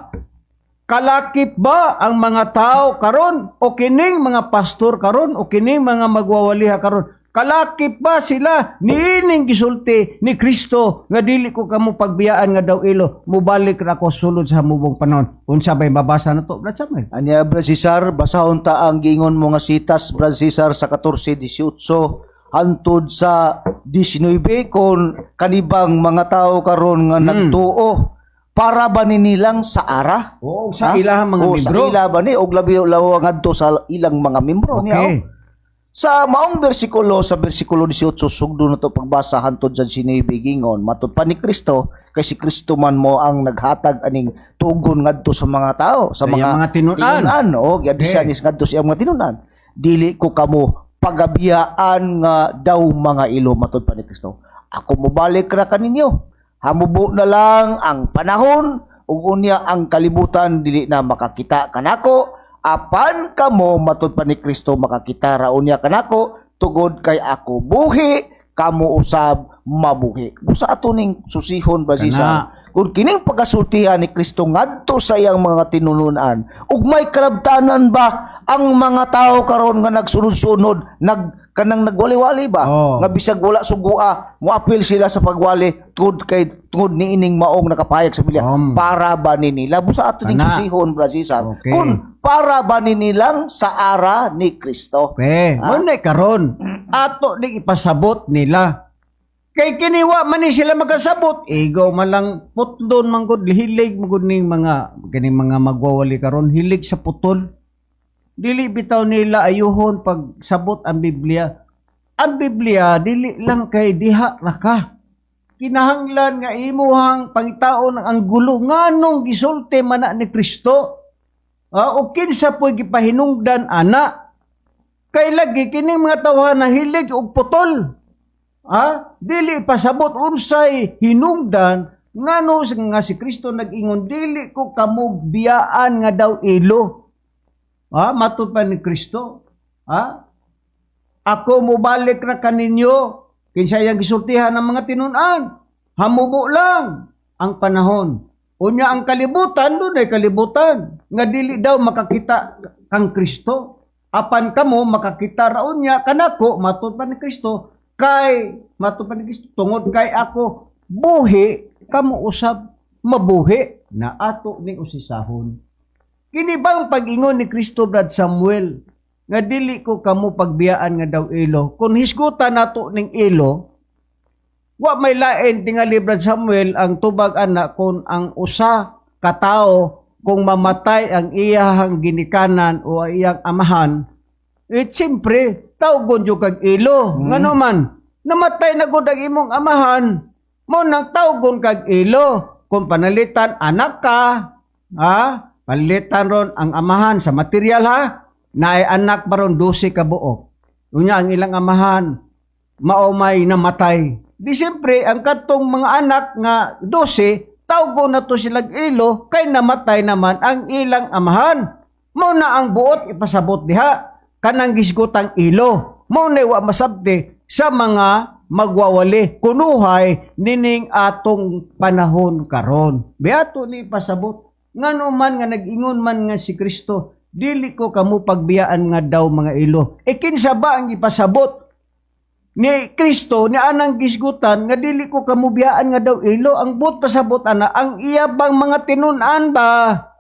Kalakip ba ang mga tao karon o kining mga pastor karon o kining mga magwawaliha karon? Kalakip ba sila niining gisulti ni Kristo nga dili ko kamo pagbiyaan nga daw ilo, mubalik ra ko sulod sa hamubong panahon? Unsa bay mabasa na to, Brad Samuel? Anya, Brad Cesar, basahon ta ang giingon mo nga sitas, Brad Cesar, sa 14:18 hantod sa 19, kon kanibang mga tao karon nga nagtuo para ba ni nilang sa ara? Oo, sa Ha? ilahang mga O, sa membro. ila ba ni og labi lawa ngadto sa ilang mga membro niya. Oh. Sa maong bersikulo, sa bersikulo 18, sugdo na to pagbasa hantod sa 19, gingon matud pa ni Kristo, kay si Kristo man mo ang naghatag aning tugon ngadto sa mga tao, sa Sa mga iyang mga tinun-an. Tinunan, oh, giadisan is ngadto sa iyang mga tinunan. "Dili ko kamo pagabiyaan nga daw mga ilo," matud pa ni Kristo. "Ako mobalik ra kaninyo. Hamubo na lang ang panahon ug unya ang kalibutan dili na makakita kanako, apan kamo," matud pa ni Kristo, "makakita ra unya kanako tugod kay ako buhi, kamo usab mabuhi." Busa ato ning susihon ba Kana. siya kung kining pagasultihan ni Kristo ngadto sa iyang mga tinununan ug may kalabtanan ba ang mga tao karon nga nagsunod-sunod, nag kanang nagwali-wali ba, Oo. nga bisag wala sugua moapil sila sa pagwali tungod kay tungod niining maong nakapahayag sa Biblia? Para ba ni nila? Busa ato ning Kana. susihon, Brad Cesar, kung para ba ni nilang sa ara ni Kristo. Okay, mo na karon. Ato ning ipasabot nila. Kay kiniwa man ni sila magkasabot, igaw man lang putlon man gud, hilig man gud ning mga kining mga magwawali karon, hilig sa putol. Dili bitaw nila ayuhon pag sabot ang Biblia. Ang Biblia dili lang kay diha ra ka. Kinahanglan nga imuhang pangitaon ang anggulo nganong gisulti man na ni Kristo. Ah, o kinsa po'y gipahinungdan ana? Kay lagi kining mga tawhan na hilig og putol. Ha? Dili pasabot unsay hinungdan ngano nga si Kristo nag-ingon, "Dili ko kamo biyaan nga daw ilo." Ha? Matud pa ni Kristo. Ha? "Ako mobalik ra kaninyo." Kinsa iyang gisultihan ng mga tinun-an? Hamubo lang ang panahon. Unya ang kalibutan, dunay kalibutan nga dili daw makakita kang Kristo. Apan kamo makakita ra unya kanako, matud pa ni Kristo, kay matud pa ni Kristo, tungod kay ako buhi, kamo usab mabuhi, na ato ning usisahon. Kini bang pag-ingon ni Kristo, Brad Samuel, nga dili ko kamo pagbiyaan nga daw ilo? Kung hisgutan nato ning ilo, wa may lain tingali, Brad Samuel, ang tubag ana kung ang usa ka tawo kung mamatay ang iyahang ginikanan o ang iyang amahan, eh siyempre, tawgon jud kag ilo. Ngano man, namatay na gud ang imong amahan, mo nang tawgon kag ilo. Kung panalitan, anak ka, ha? Palitan ron ang amahan sa material ha, naay anak ba ron 12 ka buok. Unya ang ilang amahan mao may namatay. Di siyempre, ang katong mga anak nga 12, tawgo na to silang ilo kay namatay naman ang ilang amahan. Mao na ang buot ipasabot diha kanang gisgutang ilo. Mao na wa masabti sa mga magwawali kunuhay nining atong panahon karon. Beato ni ipasabot. Ngano man nga nag-ingon man nga si Kristo, dili ko kamo pagbiyaan nga daw mga ilo. E kinsa ba ang ipasabot ni Kristo ni anang gisgutan nga dili ko kamo biyaan nga daw ilo? Ang buot pasabot ana, ang iya bang mga tinun-an ba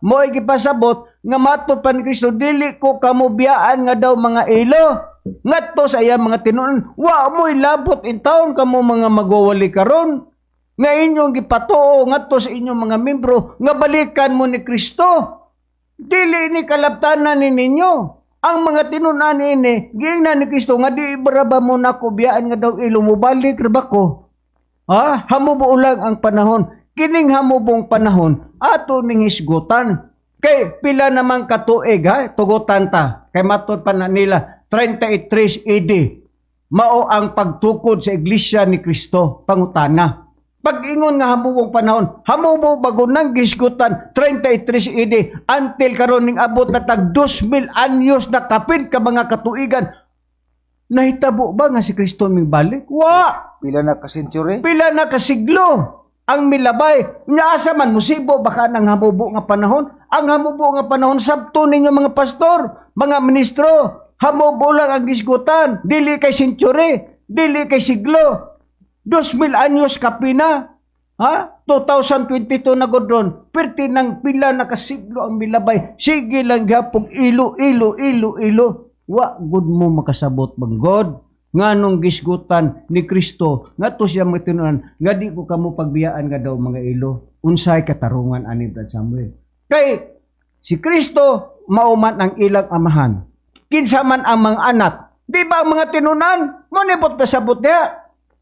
mo ay gipasabot nga matod pa ni Kristo, dili ko kamo biyaan nga daw mga ilo ngadto sa iya mga tinun-an? Wa mo'y labot in town kamo mga magwawali karon nga inyong gipatuo ngadto sa inyong mga membro nga balikan mo ni Kristo. Dili ni kalabtanan ni ninyo. Ang mga tinun-an ini, giingnan ni Kristo nga di ba ba mo nako biyaan nga daw ilo, mobalik ra ba ko? Ha? Hamubo lang ang panahon. Kining hamubong panahon, ato ning hisgutan. Kay pila namang katuig ha, tugutan ta. Kay matod pa na nila, 33 AD. Mao ang pagtukod sa Iglesia ni Kristo, pangutana. Pag-ingon nga hamubong panahon, hamubo bago nang gisgutan 33 AD until karon ning abot na tag 2,000 anyos na kapin ka mga katuigan. Nahitabo ba nga si Kristo mibalik? Wa! Pila na ka century? Pila na kasiglo ang milabay. Nya asa man musibo baka nang hamubo nga panahon? Ang hamubo nga panahon sabto ninyo mga pastor, mga ministro, hamubo lang ang gisgutan. Dili kay century, dili kay siglo. 2,000 anyos kapina. Ha? 2022 na gud ron. Perti ng pila na kasiglo ang milabay. Sige lang gapong ilo, ilo, ilo, ilo. Wa gud mo makasabot bang God nganong gisgutan ni Kristo ngadto siya mga tinunan nga di ko kamo pagbiyaan nga daw mga ilo? Unsay katarungan ani, Brad Samuel? Kay si Kristo mao man ang ilang amahan, kinsa man ang mga anak? Di ba ang mga tinunan mo nibot pasabot niya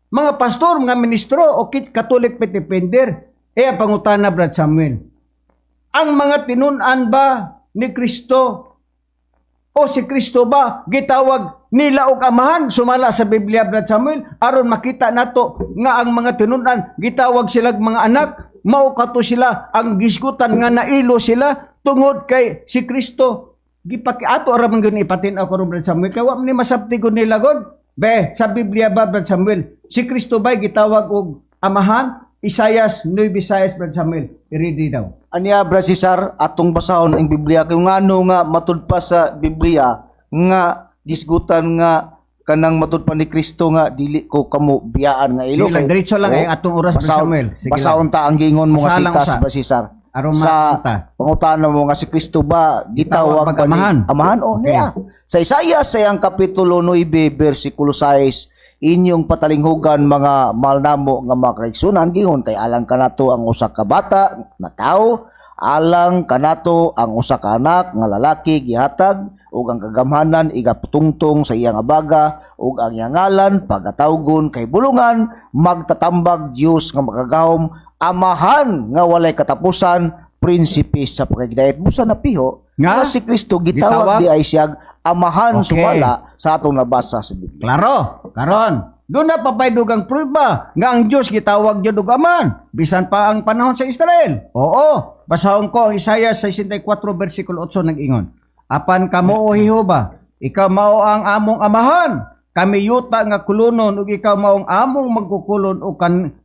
mga pastor, mga ministro o kit Catholic defender? Eh ang pangutana, Brad Samuel, ang mga tinunan ba ni Kristo o si Kristo ba gitawag nila og amahan sumala sa Biblia, Brad Samuel, aron makita nato nga ang mga tinunan gitawag sila mga anak, mao kato sila ang gisgutan nga nailo sila tungod kay si Kristo gipakiato ra man gyud ipatin ako ron, Brad Samuel, kay wa man ni masabti gud nila god be sa Biblia ba, Brad Samuel, si Kristo ba gitawag og amahan? Isayas 9:6, Brad Samuel, i-ready daw. Aniya, Brad Cesar, atong basahon ang Biblia kay ngano nga matud pa sa Biblia nga gisgutan nga kanang matud pa ni Kristo nga dili ko kamo biyaan nga ilo. Sige lang, diretso lang eh, atong oras, Brad Basahon, Samuel. Sige basahon ta ang gingon mo nga Basahan lang sitas, usa. Brad Cesar. Aron Sa makita. pangutana mo nga si Kristo ba gitawag Gitawag ba ni amahan? Amahan o Okay. niya. Sa Isaiah sa iyang kapitulo 9 bersikulo 6, inyong patalinghugan mga mahal namo nga mga kaigsunan, gingon kay alang kanato ang usa ka bata na tao, alang kanato ang usa ka anak nga lalaki gihatag, ug ang kagamhanan igaputungtong sa iyang abaga, ug ang iyang ngalan pagatawgon kay Bulungan, Magtatambag, Dios nga Makagagahom, Amahan nga walay katapusan, Prinsipe sa Pakigdayat. Busa na piho Nga? nga si Kristo Gitawag? gitawag di ay siyag amahan sumala sa atong nabasa sa Biblia. Klaro, karon. Doon na papay dugang prueba nga ang Diyos gitawag jud og Amahan bisan pa ang panahon sa Israel. Oo, basahon ko ang Isaiah 64 versikulo 8, nag-ingon. Apan kamo, o Jehova, ikaw mao ang among amahan. Kami yuta nga kulunon ug ikaw mao ang among magkukulon ug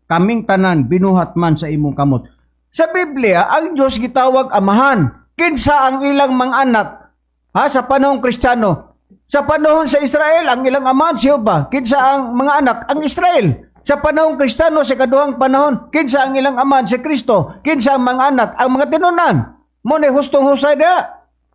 kaming tanan binuhat man sa imong kamot. Sa Biblia, ang Diyos gitawag amahan. Kinsa ang ilang mga anak? Ha, sa panahong Kristiyano? Sa panahon sa Israel, ang ilang amahan si Jehova. Kinsa ang mga anak? Ang Israel. Sa panahong Kristiyano, sa kaduhang panahon, kinsa ang ilang amahan? Si Kristo. Kinsa ang mga anak? Ang mga tinunan. Mo ni hustong husay diha.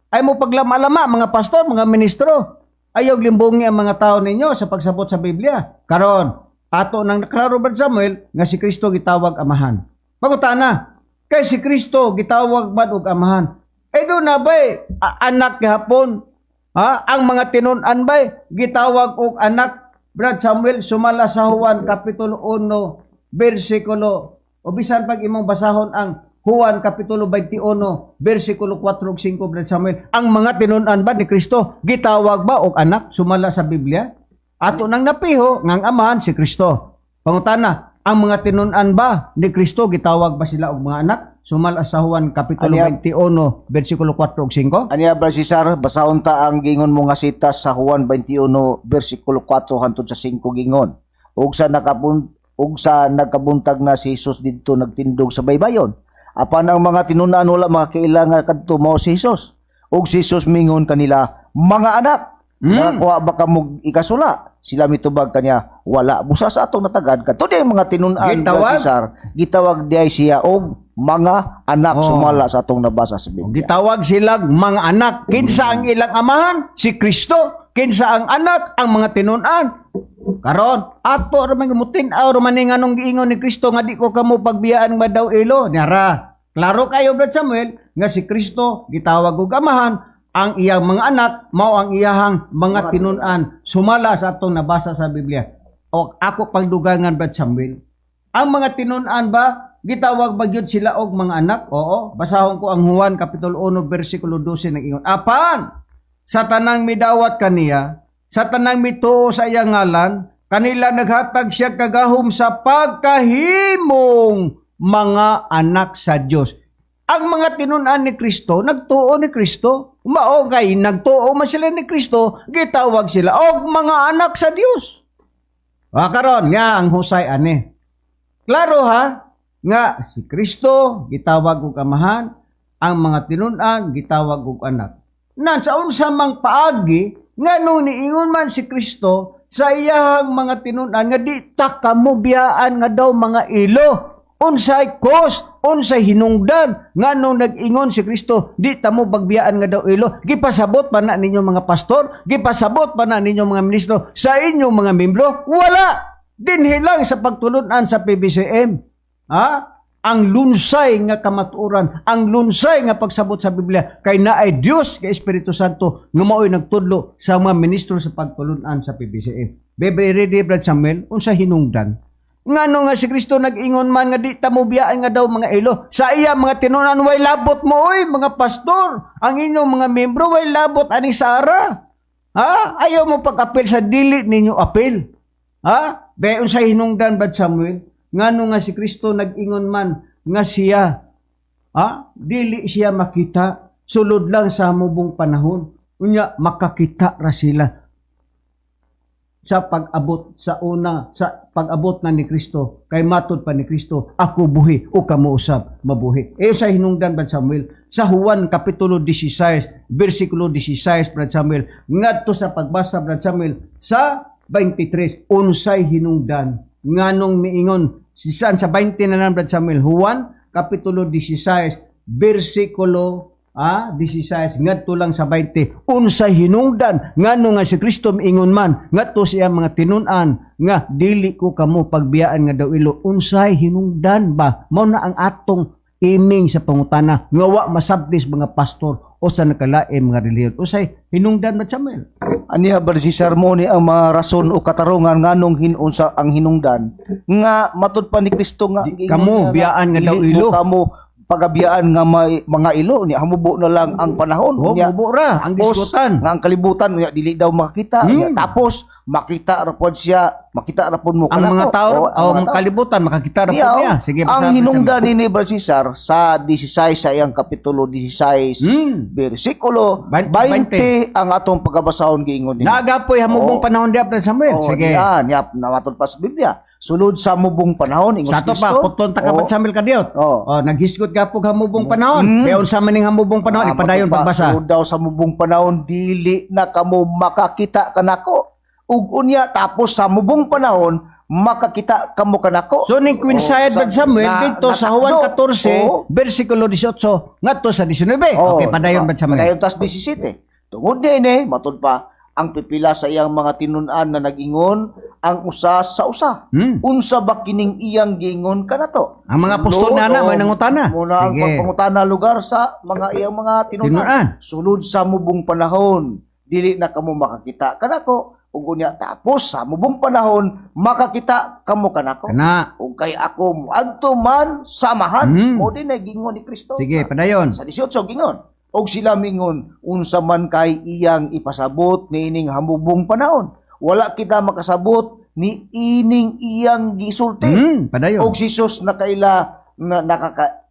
Ay mo paglama-lama, mga pastor, mga ministro. Ayaw limbungi ang mga tao ninyo sa pagsabot sa Biblia. Karon, ato nang naklaro, Brad Samuel, nga si Kristo gitawag amahan. Pangutana, kay si Kristo gitawag man og amahan. Eh doon na ba'y anak gihapon? Ha? Ang mga tinun-an ba'y gitawag og anak? Brad Samuel, sumala sa Juan Kapitulo 1, versikulo o bisan pag imong basahon ang Juan Kapitulo 21, versikulo 4 ug 5, Brad Samuel. Ang mga tinun-an ba ni Kristo gitawag ba og anak sumala sa Biblia? Ato nang napiho nga ang amahan si Kristo. Pangutana, ang mga tinun-an ba ni Kristo gitawag ba sila og mga anak? Sumala sa Juan Kapitulo Ano 21, versikulo 4 ug 5. Aniya ba, Cesar, basahon ta ang gingon mo nga sita sa Juan 21 versikulo 4 hangtod sa 5. Gingon. Ug sa nagkabuntag na si Jesus didto nagtindog sa baybayon. Apan ang mga tinun-an wala makakiila nga kadto mao si Jesus. Ug si Jesus mingon kanila, "Mga anak, nakakuha ba kamo ikasula?" Sila mitubag kaniya, "Wala." Busa sa atong natagad kadto di ang mga tinun-an, Gitawag? Cesar, gitawag diay siya og mga anak sumala sa atong nabasa sa Biblia. Gitawag silang mga anak. Kinsa ang ilang amahan? Si Kristo. Kinsa ang anak? Ang mga tinun-an. Karon, ato ra man mutin-aw ra man ni nganong giingon ni Kristo nga di ko kamo pagbiyaan nga daw ilo. Nara. Klaro kayo, Brad Samuel, nga si Kristo gitawag og amahan, ang iyang mga anak mao ang iyahang mga tinun-an sumala sa atong nabasa sa Biblia. O ako pangdugangan, Brad Samuel. Ang mga tinun-an ba gitawag ba gyud sila og mga anak? Oo, basahon ko ang Juan kapitulo 1 bersikulo 12, nag-ingon. Apan sa tanang midawat kaniya, sa tanang mituo sa iyang ngalan, kanila naghatag siya kagahom sa pagkahimong mga anak sa Dios. Ang mga tinun-an ni Kristo, nagtuo ni Kristo. Mao kay nagtuo man sila ni Kristo, gitawag sila og mga anak sa Dios. Wa karon nga ang husay ani. Klaro ha nga si Kristo gitawag og amahan, ang mga tinun-an gitawag og anak. Nan sa unsa mang paagi nganong niingon man si Kristo sa iyahang mga tinun-an nga di ta kamo biyaan nga daw mga ilo? Unsay cause, unsay hinungdan nganong nag-ingon si Kristo di ta mo pagbiyaan nga daw ilo? Gipasabot pa na ninyo mga pastor, gipasabot pa na ninyo mga ministro sa inyong mga membro? Wala. Dinhi lang sa pagtulunan sa PBCM. Ha? Ang lunsay nga kamatuoran, ang lunsay nga pagsabot sa Biblia kay naay Dios kay Espiritu Santo nga mao'y nagtudlo sa mga ministro sa pagtulunan sa PBCM. Bebe, ready, Brad Samuel, unsa hinungdan? Ngano nga si Kristo nag-ingon man nga di ta mo biyaan nga daw mga ilo? Sa iya mga tinunan, way labot mo oy mga pastor. Ang inyong mga membro way labot ani Sara. Ha? Ayaw mo pag-apel sa dili ninyo apel. Ha? Be, unsa hinungdan, Brad Samuel? Ngano nga si Kristo nag-ingon man nga siya, ha? Dili siya makita, sulod lang sa mubong panahon. Unya makakita ra sila sa pag-abot sa una, sa pag-abot na ni Kristo, kay matod pa ni Kristo, "Ako buhi o kamo usab mabuhi." Eh sa hinungdan, Brad Samuel, sa Juan kapitulo 16 bersikulo 16, Brad Samuel, ngadto sa pagbasa, Brad Samuel, sa 23, unsay hinungdan nganong miingon si san sa 20 na lang, Brad Samuel? Juan kapitulo 16 bersikulo 16 ngadto lang sa 20. Unsay hinungdan ngano nga si Kristo miingon man ngadto siya mga tinun-an nga dili ko kamo pagbiyaan nga daw ilo? Unsay hinungdan ba? Mao na ang atong aiming sa pangutana nga wa masabtis mga pastor o sa nakalain mga relihiyon. Unsay hinungdan ba, Samuel? Aniya ba si sermon ang mga rason o katarungan nganong hinunsa ang hinungdan nga matud pa ni Kristo nga Di kamo giingon niya biyaan nga daw dili mo ilo. Kamo pagabiyaan nga may mga ilo ni hamubo na lang ang panahon. Oh, Unya, mubo ra ang tapos, gisgutan. nga ang kalibutan unya dili daw makakita. Unya, tapos makita ra pod siya, makita ra pod mo Ang kanako. mga tao Oo, o ang ang mga tao. kalibutan makakita ra Niya, pod oh, niya. Sige, ang basa, hinungdan ni Brad Cesar sa 16, sa iyang kapitulo 16 bersikulo 20, 20 ang atong pagkabasahon, giingon niya. Naagapoy hamubong Oo. panahon diap na, Samuel. Oh, Sige. Niya, niya, namatod pa sa Biblia. Sulod sa mubong panahon, ingon Sa ato si pa, Kristo. putlon ta ka Oo. Brad Samuel kadiot. Oo. Oh, naghisgot ka po hamubong panahon. Mm. Unsa man ning hamubong panahon, ipadayon matod pa, pagbasa. Sulod daw sa mubong panahon, dili na kamo makakita kanako. Ug unya tapos sa mubong panahon, makakita kamo kanako. So ning coincide Oo, Brad Samuel dito sa Juan natakdo. 14 Oo. versikulo 18 ngadto sa 19. Oo, Okay, padayon, diba? Brad Samuel. Padayon tas 17. Tungod niini, matud pa, ang pipila sa iyang mga tinun-an na nag-ingon ang usa sa usa. "Unsa ba kining iyang giingon kanato?" Ang mga apostol na na, Oo, may nangutana. Muna ang Sige. pagpangutana lugar sa mga iyang mga tinun-an. Tinun-an. "Sulod sa mubong panahon, dili na kamo makakita kanako. Ug unya tapos sa mubong panahon makakita kamo kanako. Kana. Ug kay ako moadto man sa Amahan. Mao din ay gingon ni Kristo. Sige, padayon. Sa 18 gingon. Og sila mingon, unsa man kay iyang ipasabot niining hamubong panahon? Wala kita makasabot ni ining iyang gisulti. Padayon. Og si Jesus nakaila na,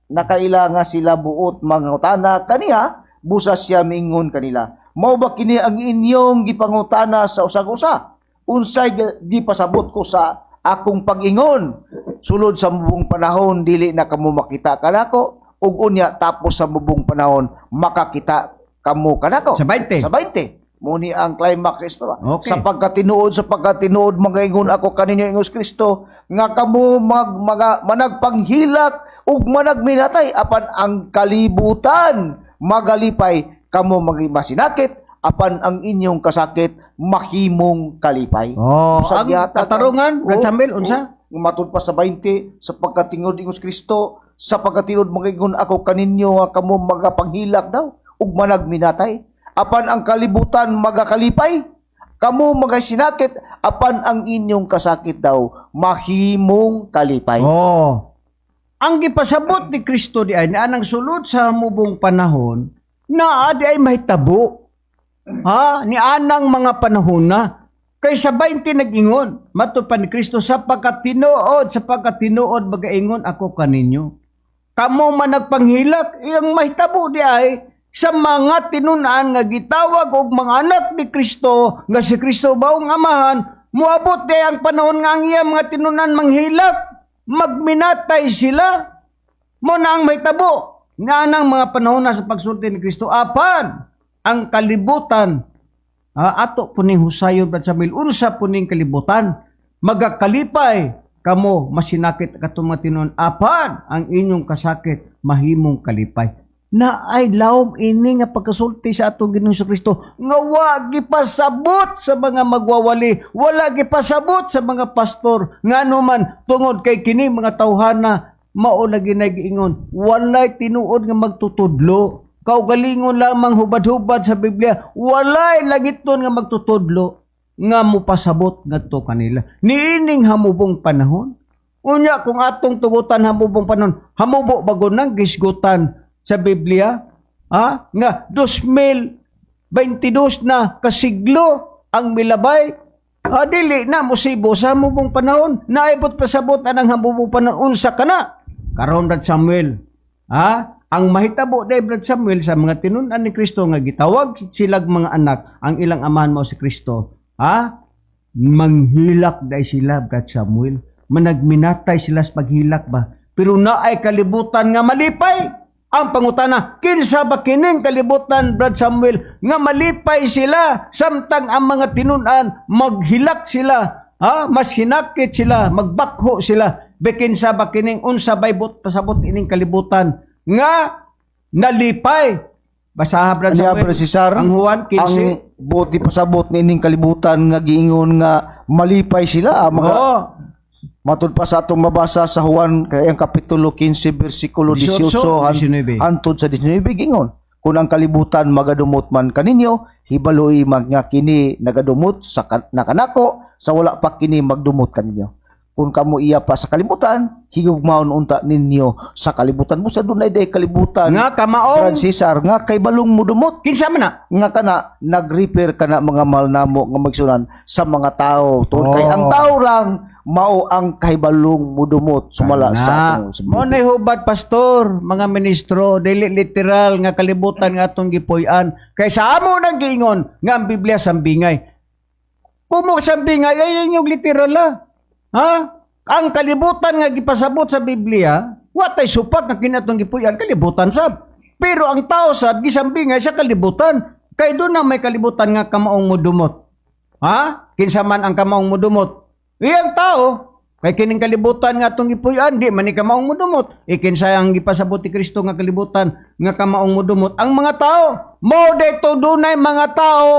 nakaila nga sila buot mangutana kaniya, busa siya mingon kanila. Mao ba kini ang inyong gipangutana sa usag-usa? Unsay gipasabot ko sa akong pag-ingon? Sulod sa mubong panahon dili na kamo makita kanako, ug unya tapos sa mubong panahon makakita kamo kanako. Sa 20. Sa 20. Muni ang climax istorya. Okay. Sa pagkatinuod magaingon ako kaninyo ingos Kristo nga kamo mga managpanghilak ug managminatay apan ang kalibutan magalipay, kamo masinakit apan ang inyong kasakit mahimong kalipay. Oh, Usag ang yata katarungan, Brad Samuel, unsa? Oh, matud pa sa 20, sa pagkatingod ingos Kristo, sa pagkatinod magaingon ako kaninyo nga kamo magapanghilak daw ug managminatay apan ang kalibutan magakalipay, kamo magasinakit apan ang inyong kasakit daw mahimong kalipay. Oh. Ang gipasabot ni Kristo di ay anang sulod sa mubong panahon naa di ay mahitabo. Ha? Ni anang mga panahon na. Kay sa 20 nag-ingon, matud pa ni Kristo, sa pagkatinuod magaingon ako kaninyo. Kamo man nagpanghilak, iyang mahitabo di ay sa mga tinun-an nga gitawag og mga anak ni Kristo, nga si Kristo baong amahan, muabot di ay ang panahon nga ang iyang mga tinun-an manghilak, magminatay sila. Mo na ang mahitabo nga nang mga panahon na sa pagsulti ni Kristo, apan ang kalibutan, ato puning husayon, Brad Samuel, unsa puning kalibutan magakalipay, kamo masinakit katong mga tinuon apan ang inyong kasakit mahimong kalipay. Na ay lawom ini nga pagkasulti sa atong Ginoong Kristo nga wa gipasabot sa mga magwawali, wala gipasabot sa mga pastor, ngano man tungod kay kini mga tawhana mao lagi nagiingon walay tinuod nga magtutudlo, kaugalingon lamang hubad-hubad sa Biblia, walay langiton nga magtutudlo nga mupasabot ngadto kanila niining hamubong panahon. Unya kung atong tugutan hamubong panahon, hamubo bago nang gisgutan sa Biblia, ha? Nga 2022 na kasiglo ang milabay. Dili na musibo sa hamubong panahon. Naibot pasabot anang hamubong panahon, unsa kana? Karon, Brad Samuel, ha? Ang mahitabo day, Brad Samuel, sa mga tinun-an ni Kristo nga gitawag silag mga anak, ang ilang amahan mo si Kristo, ha? Manghilak day sila, Brad Samuel. Managminatay sila sa paghilak ba? Pero naay kalibutan nga malipay. Ang pangutana, kinsa ba kining kalibutan, Brad Samuel, nga malipay sila samtang ang mga tinun-an maghilak sila, ha? Mas hinakit sila, magbakho sila? Bikinsa ba kining, unsa bay bot pasabot ining kalibutan nga nalipay? Basaha, Brad Ano Samuel. Brad Cesar? Ang Juan 15. Ang buot pasabot niining kalibutan nga giingon nga malipay sila ang mga Oo. Matud pa sa atong mabasa sa Juan kay ang kapitulo 15 bersikulo 18, 18 19. hantod sa 19, gingon, kung ang kalibutan magadumot man kaninyo, hibaloi man nga kini nagadumot sa na kanako sa wala pa kini magdumot kaninyo. Kung kamo iya pa sa kalibutan, higugmaon unta ninyo sa kalibutan. Busa dunay day kalibutan, Nga kamaong Brad Cesar, nga kay balong mudumot Kinsa man na? nga kana nag-refer kana, mga mahal namo nga magsunan, sa mga tao tungod kay ang tao lang mao ang kahibalong mudumot sumala sa atong sa Mo na hubad, pastor, mga ministro, dili literal nga kalibutan nga atong gipuy-an. Kay sa amo nang giingon nga ang Biblia sambingay. Kumo sambingay ay inyong literal la. Ha? Ang kalibutan nga gipasabot sa Biblia, watay supak nga kini atong gipuy-an kalibutan sab. Pero ang tao sad gisambingay sa kalibutan. Kay doon na may kalibutan nga kamaong mudumot. Ha? Kinsa man ang kamaong mudumot? Iyang tao. Kay kining kalibutan nga atong gipuy-an, di man ni kamaong mudumot. Ikinsa ang gipasabot ni Kristo nga kalibutan nga kamaong mudumot? Ang mga tao. Mao dayto dunay mga tao,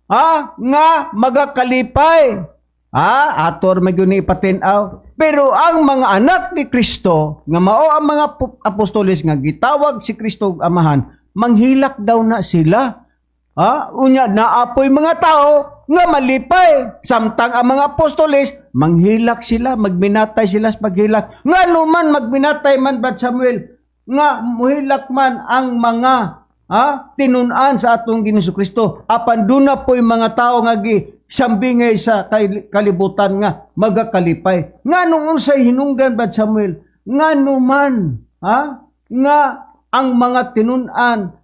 ha, nga magakalipay. Ha, ator may gyud ni ipatin-aw. Pero ang mga anak ni Kristo nga mao ang mga apostoles nga gitawag si Kristo og amahan, manghilak daw na sila. Ha? Unya naapoy mga tao. nga malipay. Samtang ang mga apostoles, manghilak sila, magminatay sila sa paghilak. Ngano man magminatay man, Brad Samuel, nga muhilak man ang mga tinunan sa atong Ginoong Kristo, apan duna po'y mga tao nga gisambingay sa kalibutan nga magakalipay. Nganong unsay hinungdan, Brad Samuel? Ngano man nga ang mga tinunan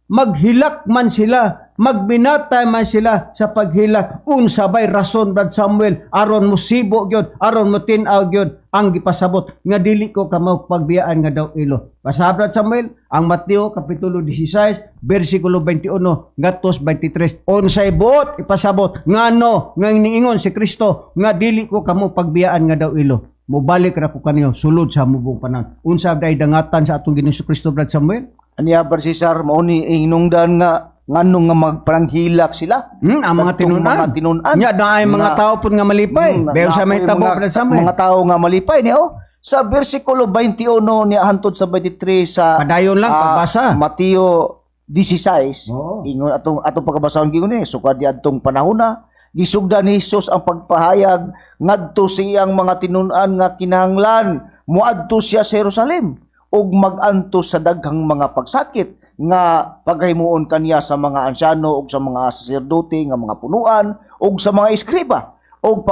maghilak man sila, magbinatay man sila sa paghilak? Unsa bay rason, Brad Samuel, aron musibo gyud, aron mo tin-aw gyud ang gipasabot nga dili ko kamo pagbiyaan nga daw ilo? Basa, Brad Samuel, ang Mateo kapitulo 16 bersikulo 21 ngadto 23. Unsay buot ipasabot ngano nga niingon si Kristo nga dili ko kamo pagbiyaan nga daw ilo? Mobalik ra ko kaniyo sulod sa mubong panahon. Unsa day dangatan sa atong Ginoong Kristo, Brad Samuel? Aniya, Brad Cesar, mao ni hinungdan nga nganong nga magpananghilak sila. Ang mga Kadtong tinunan. Mga tinunan. Nya na ay mga tao pud nga malipay. Bayo sa may naapoy tabo, Brad Samuel. mga tao nga malipay ni oh. Sa bersikulo 21 niya hantod sa 23 sa Padayon lang, pagbasa. Mateo 16. Oo. Ingon atong atong pagkabasahon gingon ni sukad diadtong panahona, gisugdan ni Hesus ang pagpahayag ngadto sa iyang mga tinun-an nga kinahanglan moadto siya sa Jerusalem ug mag-antos sa daghang mga pagsakit nga paghimuon kaniya sa mga ansyano ug sa mga saserdote nga mga punuan ug sa mga eskriba ug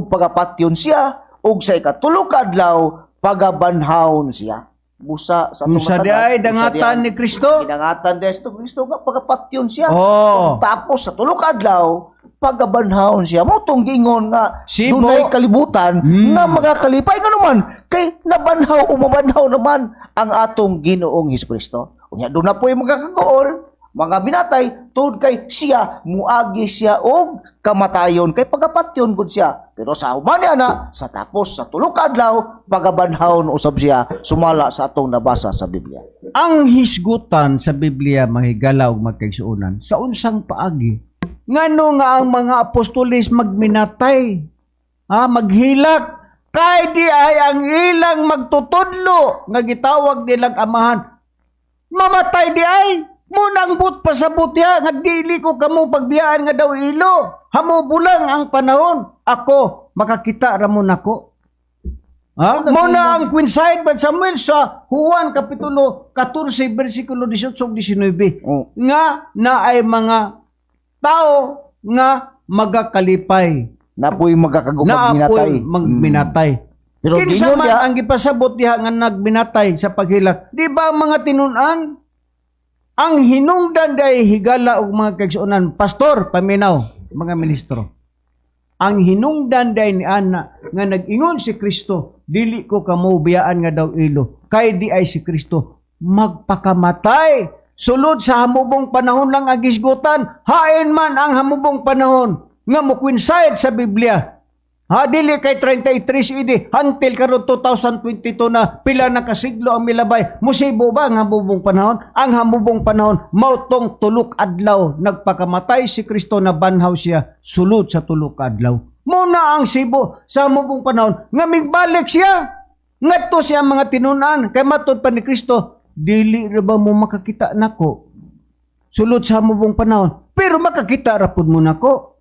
pagapatyon siya ug sa ikatulo ka adlaw pagabanhawon siya. Busa sa atong Unsa di matanan, ay unsa di dangatan ang ni Kristo? Ginangatan di sa Kristo nga pagapatyon siya. Oh. Ug tapos sa tulo ka adlaw pagabanhawon siya. Mao tong giingon nga Sibo. dunay kalibutan nga magakalipay, ngano man kay nabanhaw o mabanhaw naman ang atong Ginoong Hesus Kristo. Unya doon na po'y magkakagool, mga binatay, tungod kay siya muagi siya og kamatayon kay pagapatyon gud siya. Pero sa human niya na, sa tapos sa tulo ka adlaw pagabanhawon usab siya sumala sa atong nabasa sa Biblia. Ang hisgutan sa Biblia, mahigala ug magkaigsuonan, sa unsang paagi? Ngano nga ang mga apostoles magminatay? Ha, maghilak kay di ay ang ilang magtutudlo nga gitawag nilang amahan mamatay di ay? Munang but pasabot ya nga dili ko kamo pagbiyaan nga daw ilo. Hamubulang ang panahon. Ako makakita ra mo nako. Ha? Muna ang coincide ba, Samuel, sa Juan kapitulo 14 bersikulo 18 ug 19 Oh. nga naay mga tao nga magakalipay. Napoy magkakagumag Na minatay. apoy magminatay. Pero Kinsa gingon man niya- ang gipasabot diha nga nagminatay sa paghilak? Di ba ang mga tinun-an? Ang hinungdan day, higala og mga kaigsuonan, pastor, paminaw, mga ministro. Ang hinungdan day ni ana nga nag-ingon si Kristo, dili ko kamo biyaan nga daw ilo. Kay di ay si Kristo magpakamatay. Sulod sa hamubong panahon lang ang gisgutan, hain man ang hamubong panahon nga mo coincide sa Biblia. Ha, dili kay 33 AD until karon 2022 na, pila na kasiglo ang milabay. Musibo ba ang hamubong panahon? Ang hamubong panahon mao tong tulok adlaw nagpakamatay si Kristo, na banhaw siya sulod sa tulok adlaw. Muna ang sibo sa hamubong panahon nga migbalik siya ngadto siya mga tinunan, kay matud pa ni Kristo, dili ra ba mo makakita nako sulod sa hamubong panahon, pero makakita ra pud mo nako?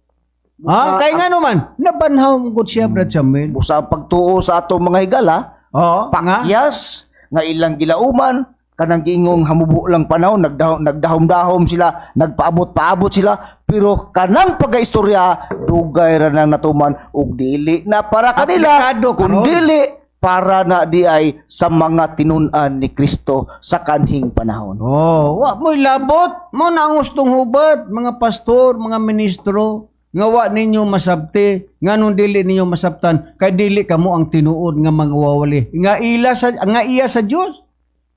Ah, kay nga naman, nabanhaw mo gud siya, Brad Samuel. Busa ang pagtuo sa atong mga higala, Oo, nga. pakyas nga ilang gilauman kanang giingong hamubo lang panahon, nagdahom-dahom sila, nagpaabot-paabot sila, pero kanang pagkaistorya dugay ra nang natuman ug dili na para kanila Aplikado karon. kundili para na di ay sa mga tinun-an ni Kristo sa kanhing panahon. Oh, wa mo'y labot. Mo na ang gustong hubad, mga pastor, mga ministro. Nga wa ninyo masabti, nganong dili ninyo masabtan, kay dili kamo ang tinuod nga mga wawali. Nga ila sa nga iya sa Dios.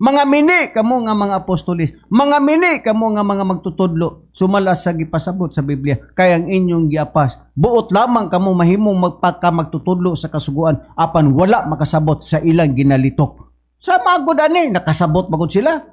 Mga mini kamo nga mga apostolis, mga mini kamo nga mga magtutudlo, sumala sa gipasabot sa Biblia, kay ang inyong giapas. Buot lamang kamo mahimong magpaka magtutudlo sa kasuguan, apan wala makasabot sa ilang ginalitok. Sa magod ani, nakasabot magod sila.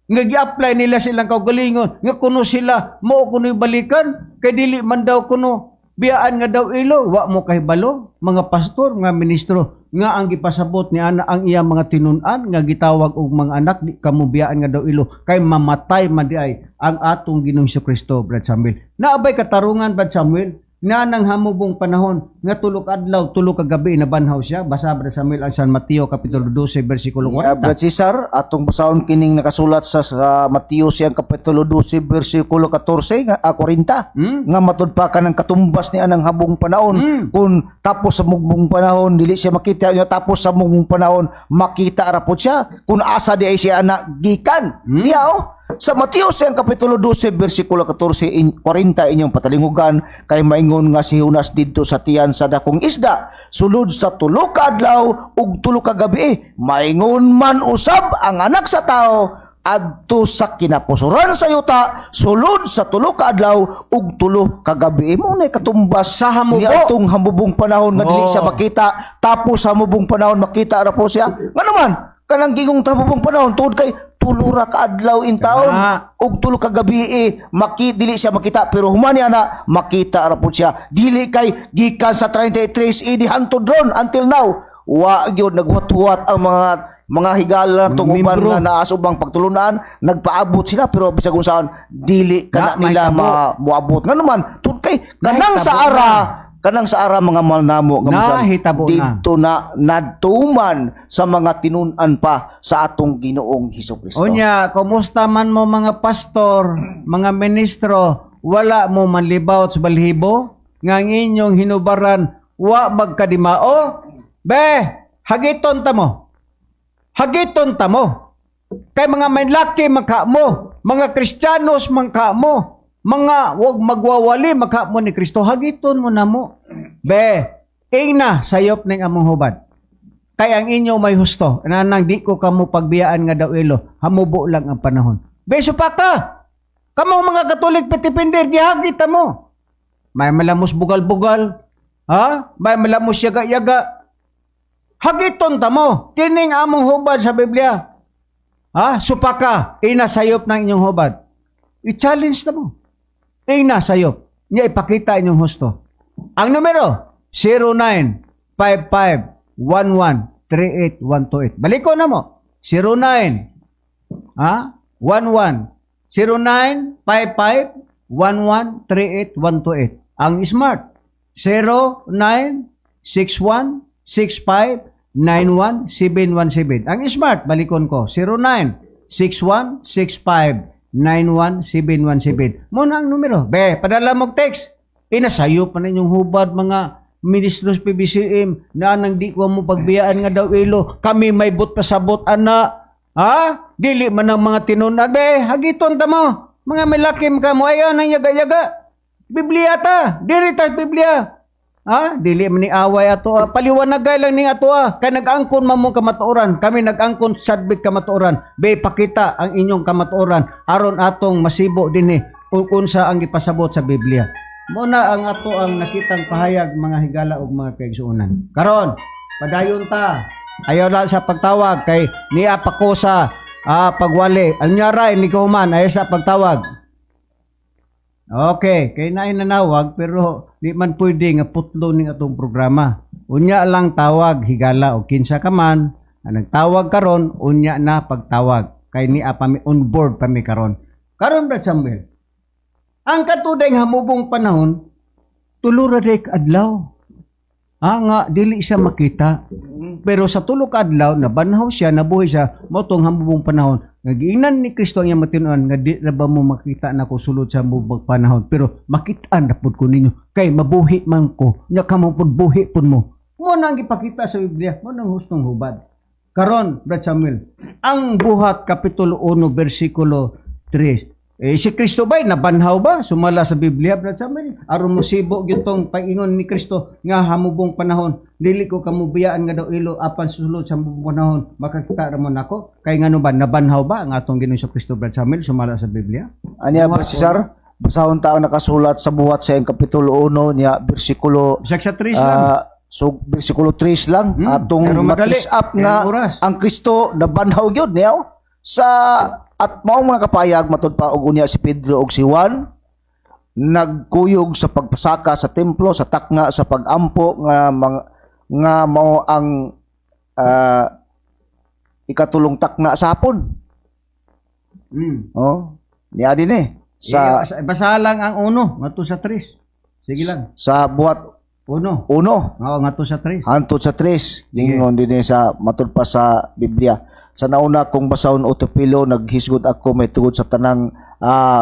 Nga gi-apply nila silang kaugalingon, nga kuno sila mao kuno balikan, kay dili man daw kuno Biyaan nga daw ilo, wa mo kahibalo, mga pastor, mga ministro, nga ang gipasabot ni ana ang iya mga tinun-an nga gitawag og mga anak, di kamo biyaan nga daw ilo kay mamatay man di ay ang atong Ginoong Kristo, Brad Samuel. Naabay katarungan, Brad Samuel, na nang hamubong panahon nga 3 ka adlaw, 3 ka gabi nabanhaw siya. Basa, Brad Samuel, ang San Mateo kapitulo 12 bersikulo 40. Brad Cesar, atong basahon kining nakasulat sa Mateo siyang kapitulo 12 bersikulo 14 nga 40 nga matud pa kanang katumbas ni anang habong panahon. Kung tapos sa mugbong panahon dili siya makita niya, tapos sa mugbong panahon makita ra pod siya kung asa di ay siya anak gikan. Diya oh, sa Mateo siyang kapitulo 12 bersikulo 14 in 40, inyong patalingugan kay maingon nga si Jonas didto sa tiyan sa dakong isda sulod sa 3 ka adlaw ug 3 ka gabi, maingon man usab ang Anak sa Tao adto sa kinapusoran sa yuta sulod sa 3 ka adlaw ug 3 ka gabi. Mo na katumbas Sa hamubo. niadtong hamubong panahon nga dili siya makita, tapos sa hamubong panahon makita ra po siya. Ngano man kanang gigong hamubong panahon tuod kay 3 ra ka adlaw in taon ug 3 ka gabi eh, maki dili siya makita, pero human niya na makita ra po siya. Dili kay gikan sa 33 AD hantod ron until now wa gyud naghuwat-huwat ang mga higala tong uban Mga membro. nga naa sa ubang pagtulunan. Nagpaabot sila, pero bisag unsaon dili kana Na, nila mahitabo. moabot. Ngano man tuod kay kanang Nahitabo sa ara, kanang sa ara, mga mahal namo nga minsan, Nahitabo na. didto na natuman sa mga tinun-an pa sa atong Ginoong Hesus Kristo. Unya, kumusta man mo mga pastor, mga ministro, wala mo manlibaw sa balhibo nga ang inyong hinubaran wa magkadimao? Be, hagiton ta mo. Hagiton ta mo. Kay mga manlaki magka mo, mga Kristiyanos mangka mo, mga wag magwawali magka mo ni Kristo, hagiton mo na mo. Be, ingna sayop ning among hubad. Kay ang inyo may husto. Nanang di ko kamo pagbiyaan nga daw ilo. Hamubo lang ang panahon. Beso pa ka! Kamo mga Katolik petipinder, gihagit mo. May malamos bugal-bugal. Ha? May malamos yaga-yaga. Hagiton ta mo. Kining among hubad sa Biblia. Ha? Supaka. Ina sayop ng inyong hubad. I-challenge na mo. Ina sayop. Niya ipakita inyong husto. Ang numero, 0955-11-38128. Balik ko na mo. 09 ha? 11 0955-11-38128. Ang Smart, 0961-65-91717. Ang Smart, balikon ko, 0961-65-91717. Muna ang numero. Be, padala mo text. Inasayo pa na inyong hubad mga ministros PBCM na anang di ko mo pagbiyaan nga daw ilo. Kami may but pasabot ana. Ha? Dili man ang mga tinun-an. Be, hagiton ta mo. Mga malakim ka mo. Ayaw nang yaga-yaga. Biblia ta. Dili ta Biblia. Ha? Dili man ni away ato. Ah. Paliwanagay lang ning ato. Ah. Kay nag-angkon man mong kamatuoran. Kami nag-angkon sadbik kamatuoran. Be, pakita ang inyong kamatuoran aron atong masibo dinhi kung unsa ang gipasabot sa Biblia. Muna ang ato ang nakitang pahayag, mga higala ug mga kaigsuonan. Karon, padayon ta. Ayaw lang sa pagtawag kay niya pa ko sa pagwali. Ang nyaray ni Kuman ay sa pagtawag. Okay, kay naay nanawag pero di man pwede nga putlo ning atong programa. Unya lang tawag, higala o kinsa ka man ang nagtawag karon, unya na pagtawag kay niya pa mi on board pa mi karon. Karon, Brad Samuel. Ang katuday hamubong panahon, 3 ra day ka adlaw. Nga dili siya makita. Pero sa 3 ka adlaw nabanhaw siya, nabuhi siya, mao tong hamubong panahon. Nga giingnan ni Kristo ang iyang matinuan nga di ra ba mo makita nako sulod sa hamubong panahon, pero makitaan ra pud ko ninyo kay mabuhi man ko. Nya kamo pud buhi pud mo. Mo na ang gipakita sa Biblia, mo nang hustong hubad. Karon, Brad Samuel, ang Buhat kapitulo 1 bersikulo 3. Eh, si Kristo ba'y nabanhaw ba? Sumala sa Biblia, Brad Samuel. Aron mo sibo gyud paingon ni Kristo nga hamubong panahon. Dili ko kamubiyaan nga daw ilo apan susulod sa hamubong panahon makakita ra mo nako. Kay ngano ba nabanhaw ba ang atong Ginoong Kristo, Brad Samuel, sumala sa Biblia? Anya ba Cesar? Basahon ta ang nakasulat sa Buhat sa iyang kapitulo 1 niya bersikulo Bisag sa 3 lang. So bersikulo 3 lang atong pero madali. matis up nga Kaya oras. ang Kristo nabanhaw gyud niya oh. Sa at mao mga kapayag matud pa og unya si Pedro og si Juan. Nagkuyog sa pagpasaka sa templo sa takna sa pagampo nga mga, nga mao ang ikatulong takna sa hapon. Oh, niya din eh sa Sa basa lang ang uno ngadto sa tres. Sige lang. Sa Buhat Uno. 1 Oo, ngadto sa tres. hantod sa 3, lingon din eh sa matud pa sa Biblia. Sa nauna kong basahon, o Teofilo, naghisgot ako may tungod sa tanang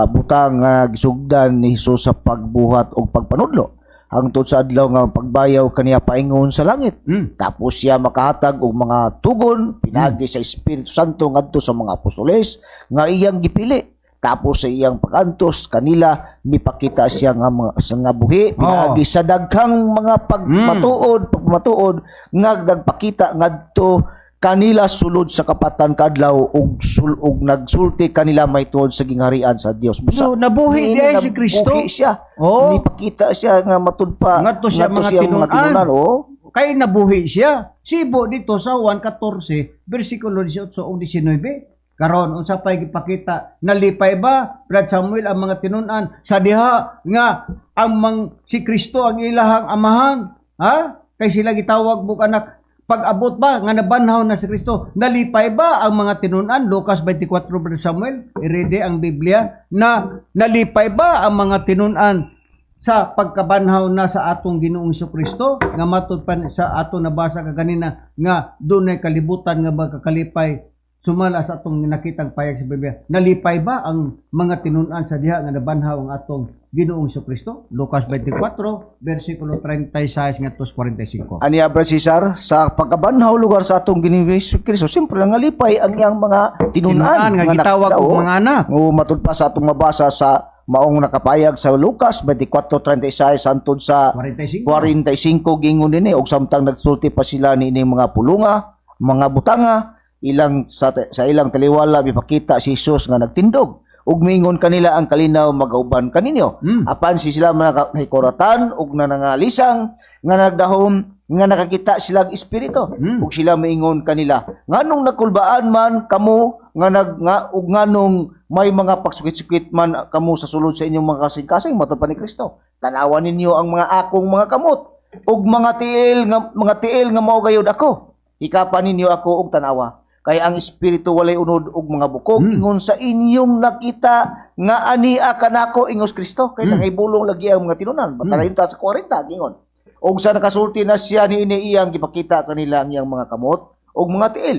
butang nga gisugdan ni Hesus sa pagbuhat og pagpanudlo hangtod sa adlaw nga pagbayaw kaniya paingon sa langit. Tapos siya makahatag og mga tugon pinagi sa Espiritu Santo ngadto sa mga apostoles nga iyang gipili. Tapos sa iyang pagantos kanila, mipakita siya nga mga sa nga buhi pinaagi sa daghang mga pagmatuod pagmatuod nga nagpakita ngadto kanila sulod sa kapatan kadlaw ug sul-og nagsulti kanila may tuod sa gingharian sa Dios. Busa, So, nabuhi niini, diay si Kristo. nabuhi siya. Nipakita siya nga matud pa Ngadto siya mga siyang mga tinunan. tinunan, oh. Kay nabuhi siya. Sibo dito sa 1:14 versikulo 18 ug 19. Karon unsa pay gipakita? Nalipay ba, Brad Samuel, ang mga tinun-an sa diha nga ang mang, si Kristo ang ilahang amahan? Ha? Kay sila gitawag buk anak. Pag-abot ba nga nabanhaw na si Kristo, nalipay ba ang mga tinun-an? Lucas 24, Brad Samuel, irede ang Biblia na nalipay ba ang mga tinun-an sa pagkabanhaw na sa atong Ginoong Kristo nga matud pa sa ato nabasa kaganina nga dunay kalibutan nga magkakalipay sumala sa atong nakitang payag sa Biblia? Nalipay ba ang mga tinun-an sa diha nga nabanhaw ang atong Ginoong Kristo? Lucas 24 versikulo 36 ngadto 45. Aniya, Brad Cesar, sa pagkabanhaw lugar sa atong Ginoong Hesus Kristo, siyempre nangalipay ang iyang mga tinunan Tinunan nga gitawag nakita, og oh. mga anak. Oo, matud pa sa atong mabasa sa maong nakapayag sa Lucas 24:36 hantod sa 45. 45, gingon dinhi, og samtang nagsulti pa sila niining mga pulunga, mga butanga, ilang sa ilang taliwala mipakita si Jesus nga nagtindog ug miingon kanila, "Ang kalinaw magauban kaninyo." Apan si sila mga nahikuratan ug nanangalisang nga nagdahom nga nakakita sila og espiritu. Ug sila miingon kanila, "Nganong nakulbaan man kamo nga nag nga ug nganong may mga pagsukit-sukit man kamo sa sulod sa inyong mga kasing-kasing?" Matud pa ni Kristo, "Tanawan ninyo ang mga akong mga kamot ug mga tiil nga mao gayud ako. Hikapa ninyo ako og tanawa, kay ang espiritu walay unod og mga bukog ingon sa inyong nakita nga ania kanako," ingos Kristo, kay nangibulong lagi ang mga tinunan. 30 sa 40, gingon, og sa nakasulti na siya niini, iyang gipakita kanila ang iyang mga kamot ug mga tiil.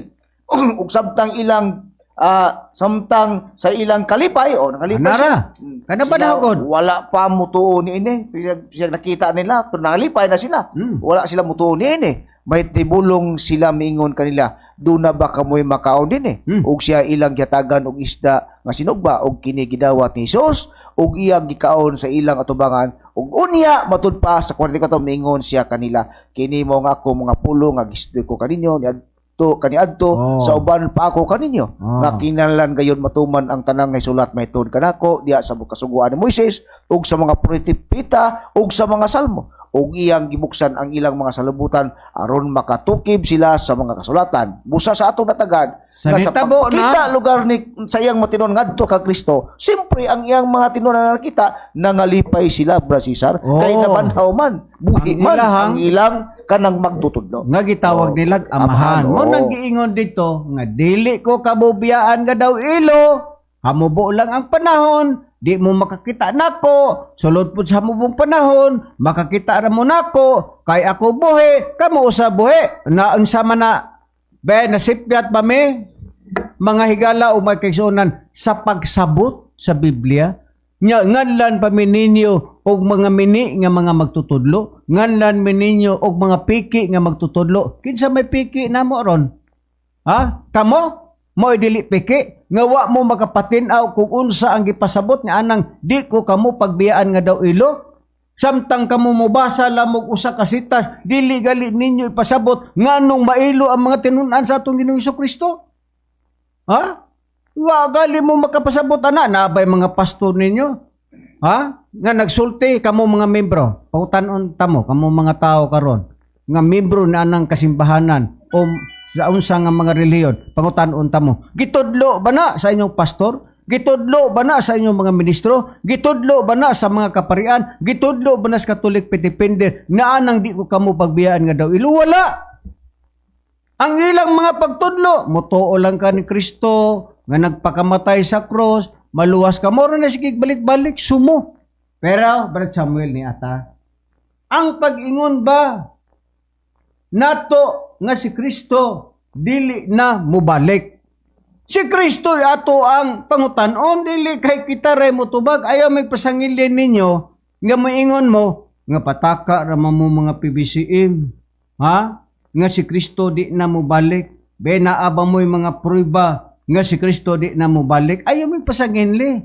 Ug samtang ilang samtang sa ilang kalipay, o nakalipay Anara. siya. Kana ba Sila, nahugod? wala pa mutuo niini. Siya nakita nila pero nakalipay na sila. Wala sila mutuo niini. May tibulong sila, miingon kanila, "Duna ba kamoy makaon dinhi?" Ug siya ilang gihatagan og isda nga sinugba, og kini gidawat ni Hesus ug iyang gikaon sa ilang atubangan. Ug unya matud pa sa 44, miingon siya kanila, "Kini mo nga ako mga pulo nga gistuy ko kaninyo niadto kaniadto sa uban pa ako kaninyo, nga kinahanglan gayon matuman ang tanang nga sulat mahitungod kanako diha sa kasuguan ni Moises ug sa mga propeta ug sa mga salmo." Ug iyang gibuksan ang ilang mga salubutan aron makatukib sila sa mga kasulatan. Busa sa atong natagad Sa nga sa nitabo na- pagpakita lugar ni sa iyang matinon ngadto ka Kristo, siyempre ang iyang mga tinunan na nakita, nangalipay sila, Bra Cesar, kay nabanhaw man, buhi Ang man ilahang- ang ilang kanang magtutudlo. Nga gitawag nilag amahan. Amahan, Mo oo. nang giingon dito nga dili ko kabubiyaan nga daw ilo. Hamubo lang ang panahon, di mo makakita nako. Sulod pud sa hamubong panahon, makakita ra mo nako. Kay ako buhi, kamo usa buhi. Na unsa man na be nasipyat ba mi? Mga higala o mga kaigsuonan sa pagsabot sa Biblia? Nya nganlan pa mi ninyo og mga mini nga mga magtutudlo, nganlan mi ninyo og mga piki nga magtutudlo. Kinsa may piki namo ron? Ha? Kamo? Mo dili piki nga wa mo makapatin-aw kung unsa ang gipasabot nga anang "Di ko kamo pagbiyaan nga daw ilo"? Samtang kamo mobasa lamog usa ka sitas, dili gali ninyo ipasabot nganong mailo ang mga tinun-an sa atong Ginoong Kristo. Ha? Wa gali mo makapasabot ana nabay mga pastor ninyo. Ha? Nga nagsulti kamo mga membro. Pangutan-on tamo kamo mga tao karon nga membro na anang kasimbahanan o sa unsa nga mga relihiyon. Pangutan-on tamo. Gitudlo ba na sa inyong pastor? Gitudlo ba na sa inyong mga ministro? Gitudlo ba na sa mga kaparian? Gitudlo ba na sa Catholic Petipender? Naa nang di ko kamo pagbiyaan nga daw ilo? Wala! Ang ilang mga pagtudlo, mutuo lang ka ni Kristo, nga nagpakamatay sa cross, maluwas ka. Moro na sige balik-balik, sumo. Pero, Brad Samuel ni ata, ang pag-ingon ba nato nga si Kristo dili na mubalik? Si Kristo ato ang pangutan-on, dili kay kita ray motubag. Ayaw may pasangilin ninyo nga moingon mo nga pataka ra man mo mga PBCM. Ha? Nga si Kristo di na mobalik. Be naa ba mo'y mga prueba nga si Kristo di na mobalik? Ayaw may pasanginli.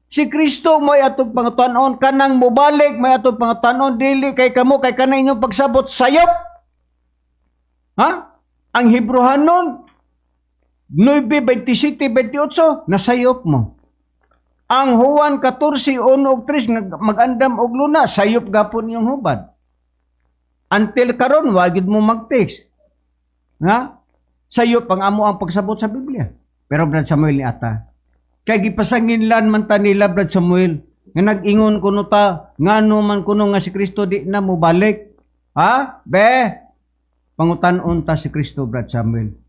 Si Kristo mo'y atong pangutan-on, kanang mobalik may atong pangutan-on, dili kay kamo kay kanang inyong pagsabot sayop. Ha? Ang Hebrohanon 9:27, 28, nasayop mo. Ang Juan 14, 1 ug 3 nga magandam og luna, sayop gapon yung hubad. Until karon wa gyud mo mag-text. Ha? Sayop ang amo ang pagsabot sa Biblia. Pero Brad Samuel ni ata, kay gipasanginlan man ta nila, Brad Samuel, nga nag-ingon kuno ta ngano man kuno nga si Kristo di na mobalik. Ha? Be, pangutan-on ta si Kristo, Brad Samuel.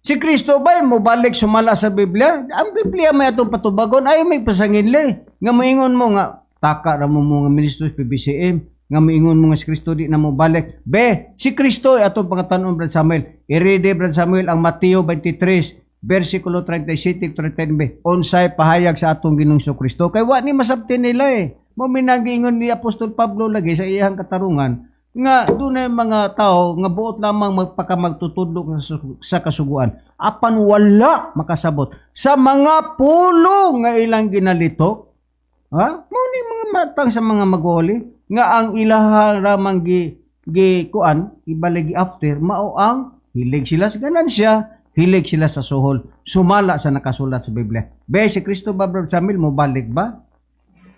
Si Kristo ba mobalik sumala sa Biblia? Ang Biblia may atong patubagon ay may pasanginli. Nga moingon mo nga taka ra mo mga ministros PBCM nga moingon mo nga si Kristo di na mobalik. Be, si Kristo ay atong pangutan-on, Brad Samuel. I-ready, Brad Samuel, ang Mateo 23 versikulo 37 39. Unsay pahayag sa atong Ginoong Kristo? Kay wa ni masabti nila eh. Mo minagiingon ni Apostol Pablo lagi sa iyang katarungan nga dunay mga tao nga buot lamang magpakamagtutudlo sa kasuguan apan wala makasabot sa mga pulong nga ilang ginalito. Ha, mao ni mga matang sa mga magoli nga ang ilaha ramang gi gi kuan ibaligi after mao ang hilig sila sa ganansya, hilig sila sa suhol sumala sa nakasulat sa Biblia. Be, si Kristo ba, Brother Samuel, mo balik ba?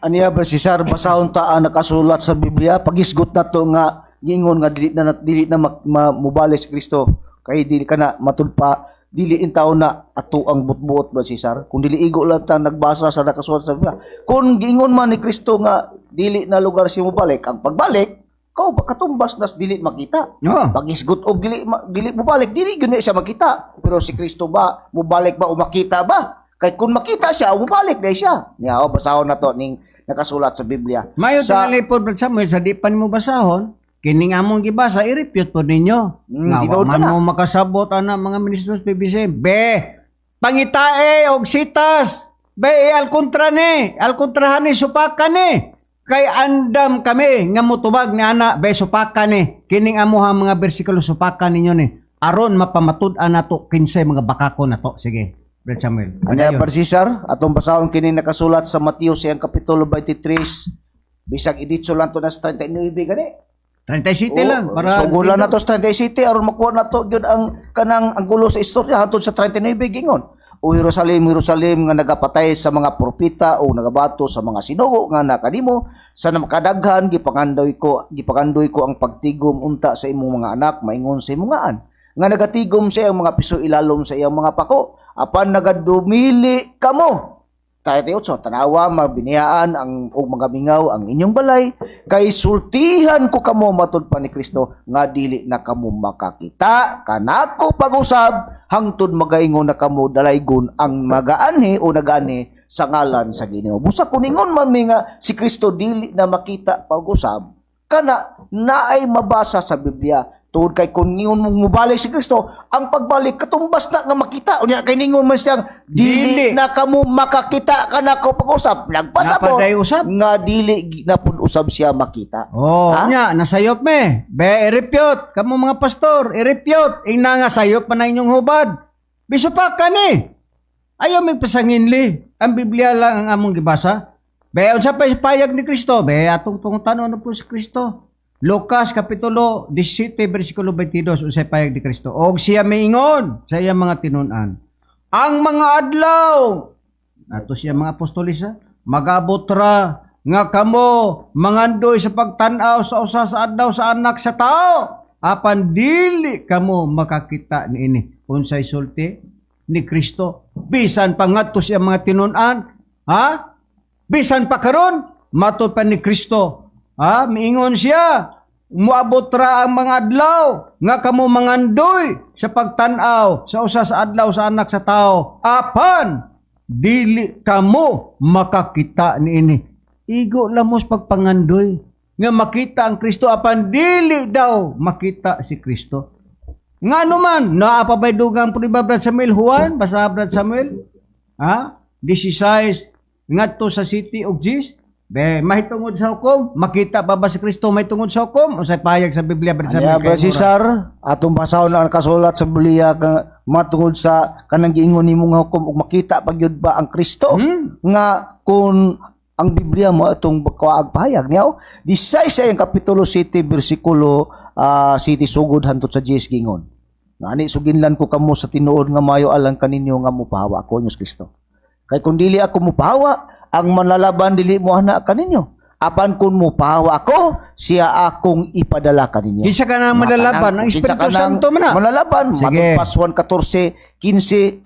Aniya ba Cesar, basahon ta ang nakasulat sa Biblia, pagisgot na to nga giingon nga dili na mobalik si Kristo kay dili ka na matud pa dili in taon na ato ang butbuot ba, Cesar, kung dili igo lang ta nagbasa sa nakasulat sa Biblia. Kung giingon man ni Kristo nga dili na lugar siya mobalik, ang pagbalik kau katumbas nas dili makita. No. Pagisgot og dili dili mobalik, dili gyud na siya makita. Pero si Kristo ba mobalik ba o makita ba? Kay kung makita siya, mobalik na siya. Niya, oh, basahon na to ning nakasulat sa Biblia. Mayo sa tingali po, Brad Samuel, sa di pa nimo basahon, kining among gibasa, i-refute po ninyo. Nga, wa Tinuod man na. mo makasabot ana mga ministros PBC. Be, pangitae og sitas. Be, alkontra ni, alkontrahan ni, supakan ni. Kay andam kami nga mutubag ni ana, be, supakan ni. Kining amuha mga bersikulo, supakan ninyo ni. Aron mapamatud-an nato kinsay mga bakako nato. Sige, Brad Samuel. Anya Padayon. Brad Cesar, atong basahon kini nakasulat sa Mateo siyang kapitulo 23 bisag iditso lang to na sa 39 gani. 37 lang. Para Sugod lang nato sa 37 aron makuha nato gyud ang kanang ang gulo sa istorya hantod sa 39 gingon. O Jerusalem, Jerusalem nga nagapatay sa mga propeta o nagabato sa mga sinugo nga nakanimo sa kadaghan gipangandoy ko ang pagtigom unta sa imong mga anak maingon sa imong ngaan nga nagatigom sa iyang mga piso ilalom sa iyang mga pako apan nagadumili kamo. 38, tanawa mabiniyaan ang og mga mingaw ang inyong balay kay sultihan ko kamo matud pa ni Kristo nga dili na kamo makakita kanako pag-usab hangtod magaingon na kamo dalaygon ang magaanhi o nagaanhi sa ngalan sa Ginoo. Busa kun ingon man mi nga si Kristo dili na makita pag-usab kana naay mabasa sa Biblia tungod kay kung ingon mong mobalik si Kristo, ang pagbalik katumbas na nga makita. Unya kay ningon man siyang dili, Dili. na kamo makakita kanako pag-usab. Nagpasabot Napaday usab. nga dili na pud usab siya makita. Oh, Ha? nya nasayop me. Be, i-refute. Kamo mga pastor, i-refute. Ingna nga sayop pa na inyong hubad. Biso pa kani. Ayaw may pasanginli. Ang Biblia lang ang among gibasa. Be, unsa pa payag ni Kristo? Be, atong pangutan-on na po si Kristo. Lucas kapitulo 17 bersikulo 22 unsay payag ni Kristo. Og siya miingon sa iyang mga tinun-an. Ang mga adlaw ato siya mga apostolis ha, magabot ra nga kamo mangandoy sa pagtan-aw sa usa sa adlaw sa Anak sa Tao apan dili kamo makakita niini. Unsay sulti ni Kristo? Bisan pa ngadto sa mga tinun-an, ha? Bisan pa karon, matod pa ni Kristo. Ha? Miingon siya, muabot ra ang mga adlaw nga kamo mangandoy sa pagtan-aw sa usa sa adlaw sa Anak sa Tao. Apan dili kamo makakita niini. Igo lamos pagpangandoy nga makita ang Kristo, apan dili daw makita si Kristo. Ngano man, naa pa ba'y dugang prueba, Brad Samuel? Juan, basa, Brad Samuel. Ha? 16 ngadto sa 7 ug 10. Be, mahitungod sa hukom, makita pa ba si Kristo mahitungod sa hukom? Unsay payag sa Biblia, Brad Samuel? Anya ba Kay si mura? Sar, atong basahon ang nakasulat sa Biblia ka, matungod sa kanang giingon nimo nga hukom ug makita pa gyud ba ang Kristo nga kung ang Biblia mo atong kawaag pahayag niya, oh. 16 sa iyang kapitulo 7 bersikulo 7 sugod hantud sa 10, gingon. Ngani suginlan ko kamo sa tinuod nga mayo alang kaninyo nga mopahawa ako, Diyos Kristo. Kay kung dili ako mopahawa, ang manlalaban dili mo ana kaninyo. Apan kung mopahawa ako, siya akong ipadala kaninyo. Kinsa ka na malalaban? Ang Kinsa Espiritu ka nang Santo man na. Malalaban. Sige. Matod pa Juan 14, 15,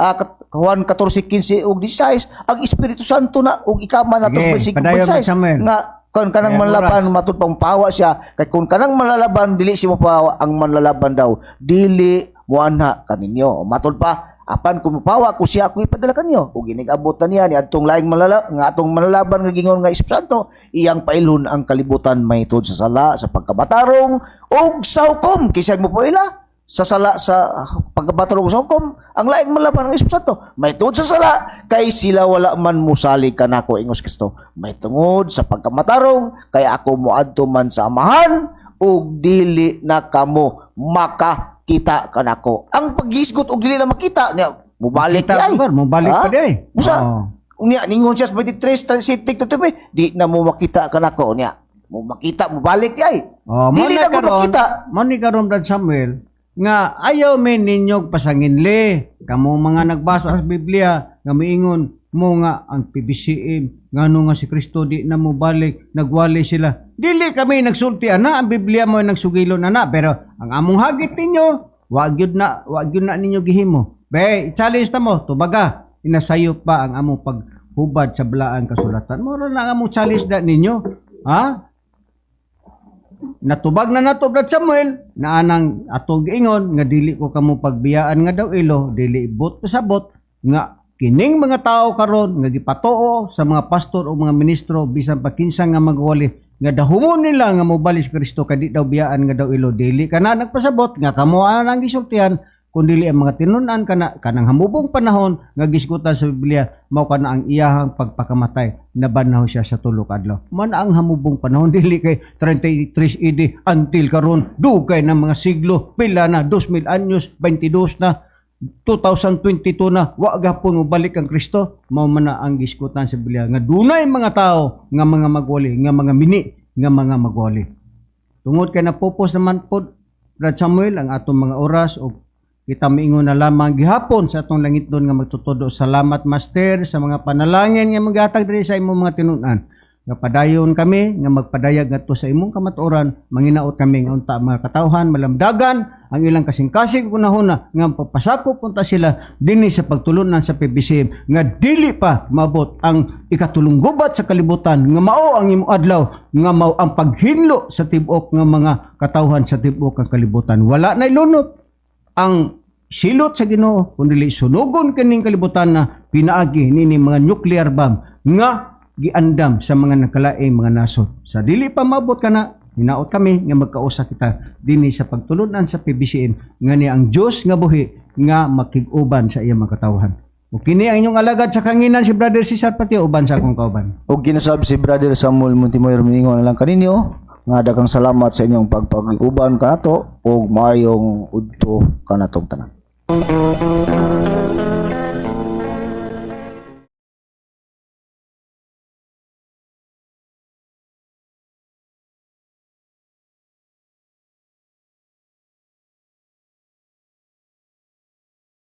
Juan 14, 15 ug 16, ang Espiritu Santo na ug ikama na Sige, tos padayon, 6 Samuel. nga kung kanang Kaya manlaban oras. matud pang pawa siya, kay kung kanang manlalaban dili siya mopawa, ang manlalaban daw dili moanha kaninyo. Matud pa, apan kung mopawa ko, siya ako ipadala kanyo. Ug ginigabot na niya ni adtong laing malala nga atong manlalaban nga gingon nga Espiritu Santo, iyang pailhon ang kalibutan mahitungod sa sala, sa pagkabatarong ug sa hukom. Kisag mo paila sa sala, sa pagkabatarong, sa hukom, ang laing manlaban ang Espiritu Santo. Mahitungod sa sala, kay sila wala man musalig kanako, ingos Kristo. Mahitungod sa pagkamatarong, kay ako moadto man sa Amahan ug dili na kamo makakita kanako. Ang paghisgot og dili na makita niya, mubalik Kita di ay. lugar, mubalik Ha? pa di ay. Usa Oo. unya ningon siya sa 23 37, di na mo makita kanako niya, mo makita, mubalik di ay. Oh, mo Dili na na ko karon, makita. mo ni karon, Brad Samuel, nga ayaw mi ninyog pasanginli. Kamo mga nagbasa sa Biblia nga miingon mo nga ang PBCM, ngano nga si Kristo di na mo balik, nagwali sila. Dili kami nagsulti ana, ang Biblia mo ang nagsugilon ana, pero ang among hagit ninyo, wa gyud na ninyo gihimo. Be, challenge ta mo, tubaga, inasayop pa ang among paghubad sa balaang kasulatan. Mura na ang among challenge da ninyo. Ha? Natubag na nato, Brad Samuel, na anang atong giingon nga dili ko kamo pagbiyaan nga daw ilo, dili bot pasabot nga kining mga tao karon nga gipatoo sa mga pastor o mga ministro, bisan pa kinsa nga magwali, nga dahumon nila nga mobalik si Kristo kay di daw biyaan nga daw ilo, dili kana nagpasabot nga kamo ana ang gisultihan, kun dili ang mga tinun-an kana kanang hamubong panahon nga gisgutan sa Biblia, mao kana ang iyahang pagpakamatay, nabanhaw siya sa tulo ka adlaw. Man ang hamubong panahon dili kay 33 AD until karon, dugay ng mga siglo, pila na 2000 anyos, 22 na, 2022 na, wa gapon mobalik ang Kristo. Mao man na ang gisgutan sa Biblia nga dunay mga tao nga mga magwali, nga mga mini nga mga magwali. Tungod kay napupos naman pod, Brad Samuel, ang atong mga oras o kita miingon na lamang gihapon sa atong langit doon nga magtutudo. Salamat, Master, sa mga panalangin nga magatag diri sa imong mga tinun-an. Nga padayon kami nga magpadayag ngadto sa imong kamatuoran, manginaot kami nga unta mga katawhan malamdagan ang ilang kasing-kasing kunahuna nga papasakop unta sila dinhi sa pagtulunan sa PBCM nga dili pa maabot ang ikatulong gubat sa kalibutan nga mao ang imong adlaw, nga mao ang paghinlo sa tibok nga mga katawhan sa tibok ang kalibutan. Wala na ilunop ang silot sa Ginoo kun dili sunugon kining kalibutan na pinaagi nini mga nuclear bomb nga giandam sa mga nakalaing mga nasod. Sa dili pa maabot kana, hinaot kami nga magkausa kita dinhi sa pagtulunan sa PBCM nga ni ang Dios nga buhi nga makig-uban sa iyang mga katawhan. O kini ang inyong alagad sa kanginan, si Brother Cesar Pati, uban sa akong kauban. Ug kinusab si Brother Samuel Montemayor, miingon na lang kaninyo nga daghang salamat sa inyong pagpag-uban kanato ug maayong udto kanatong tanan.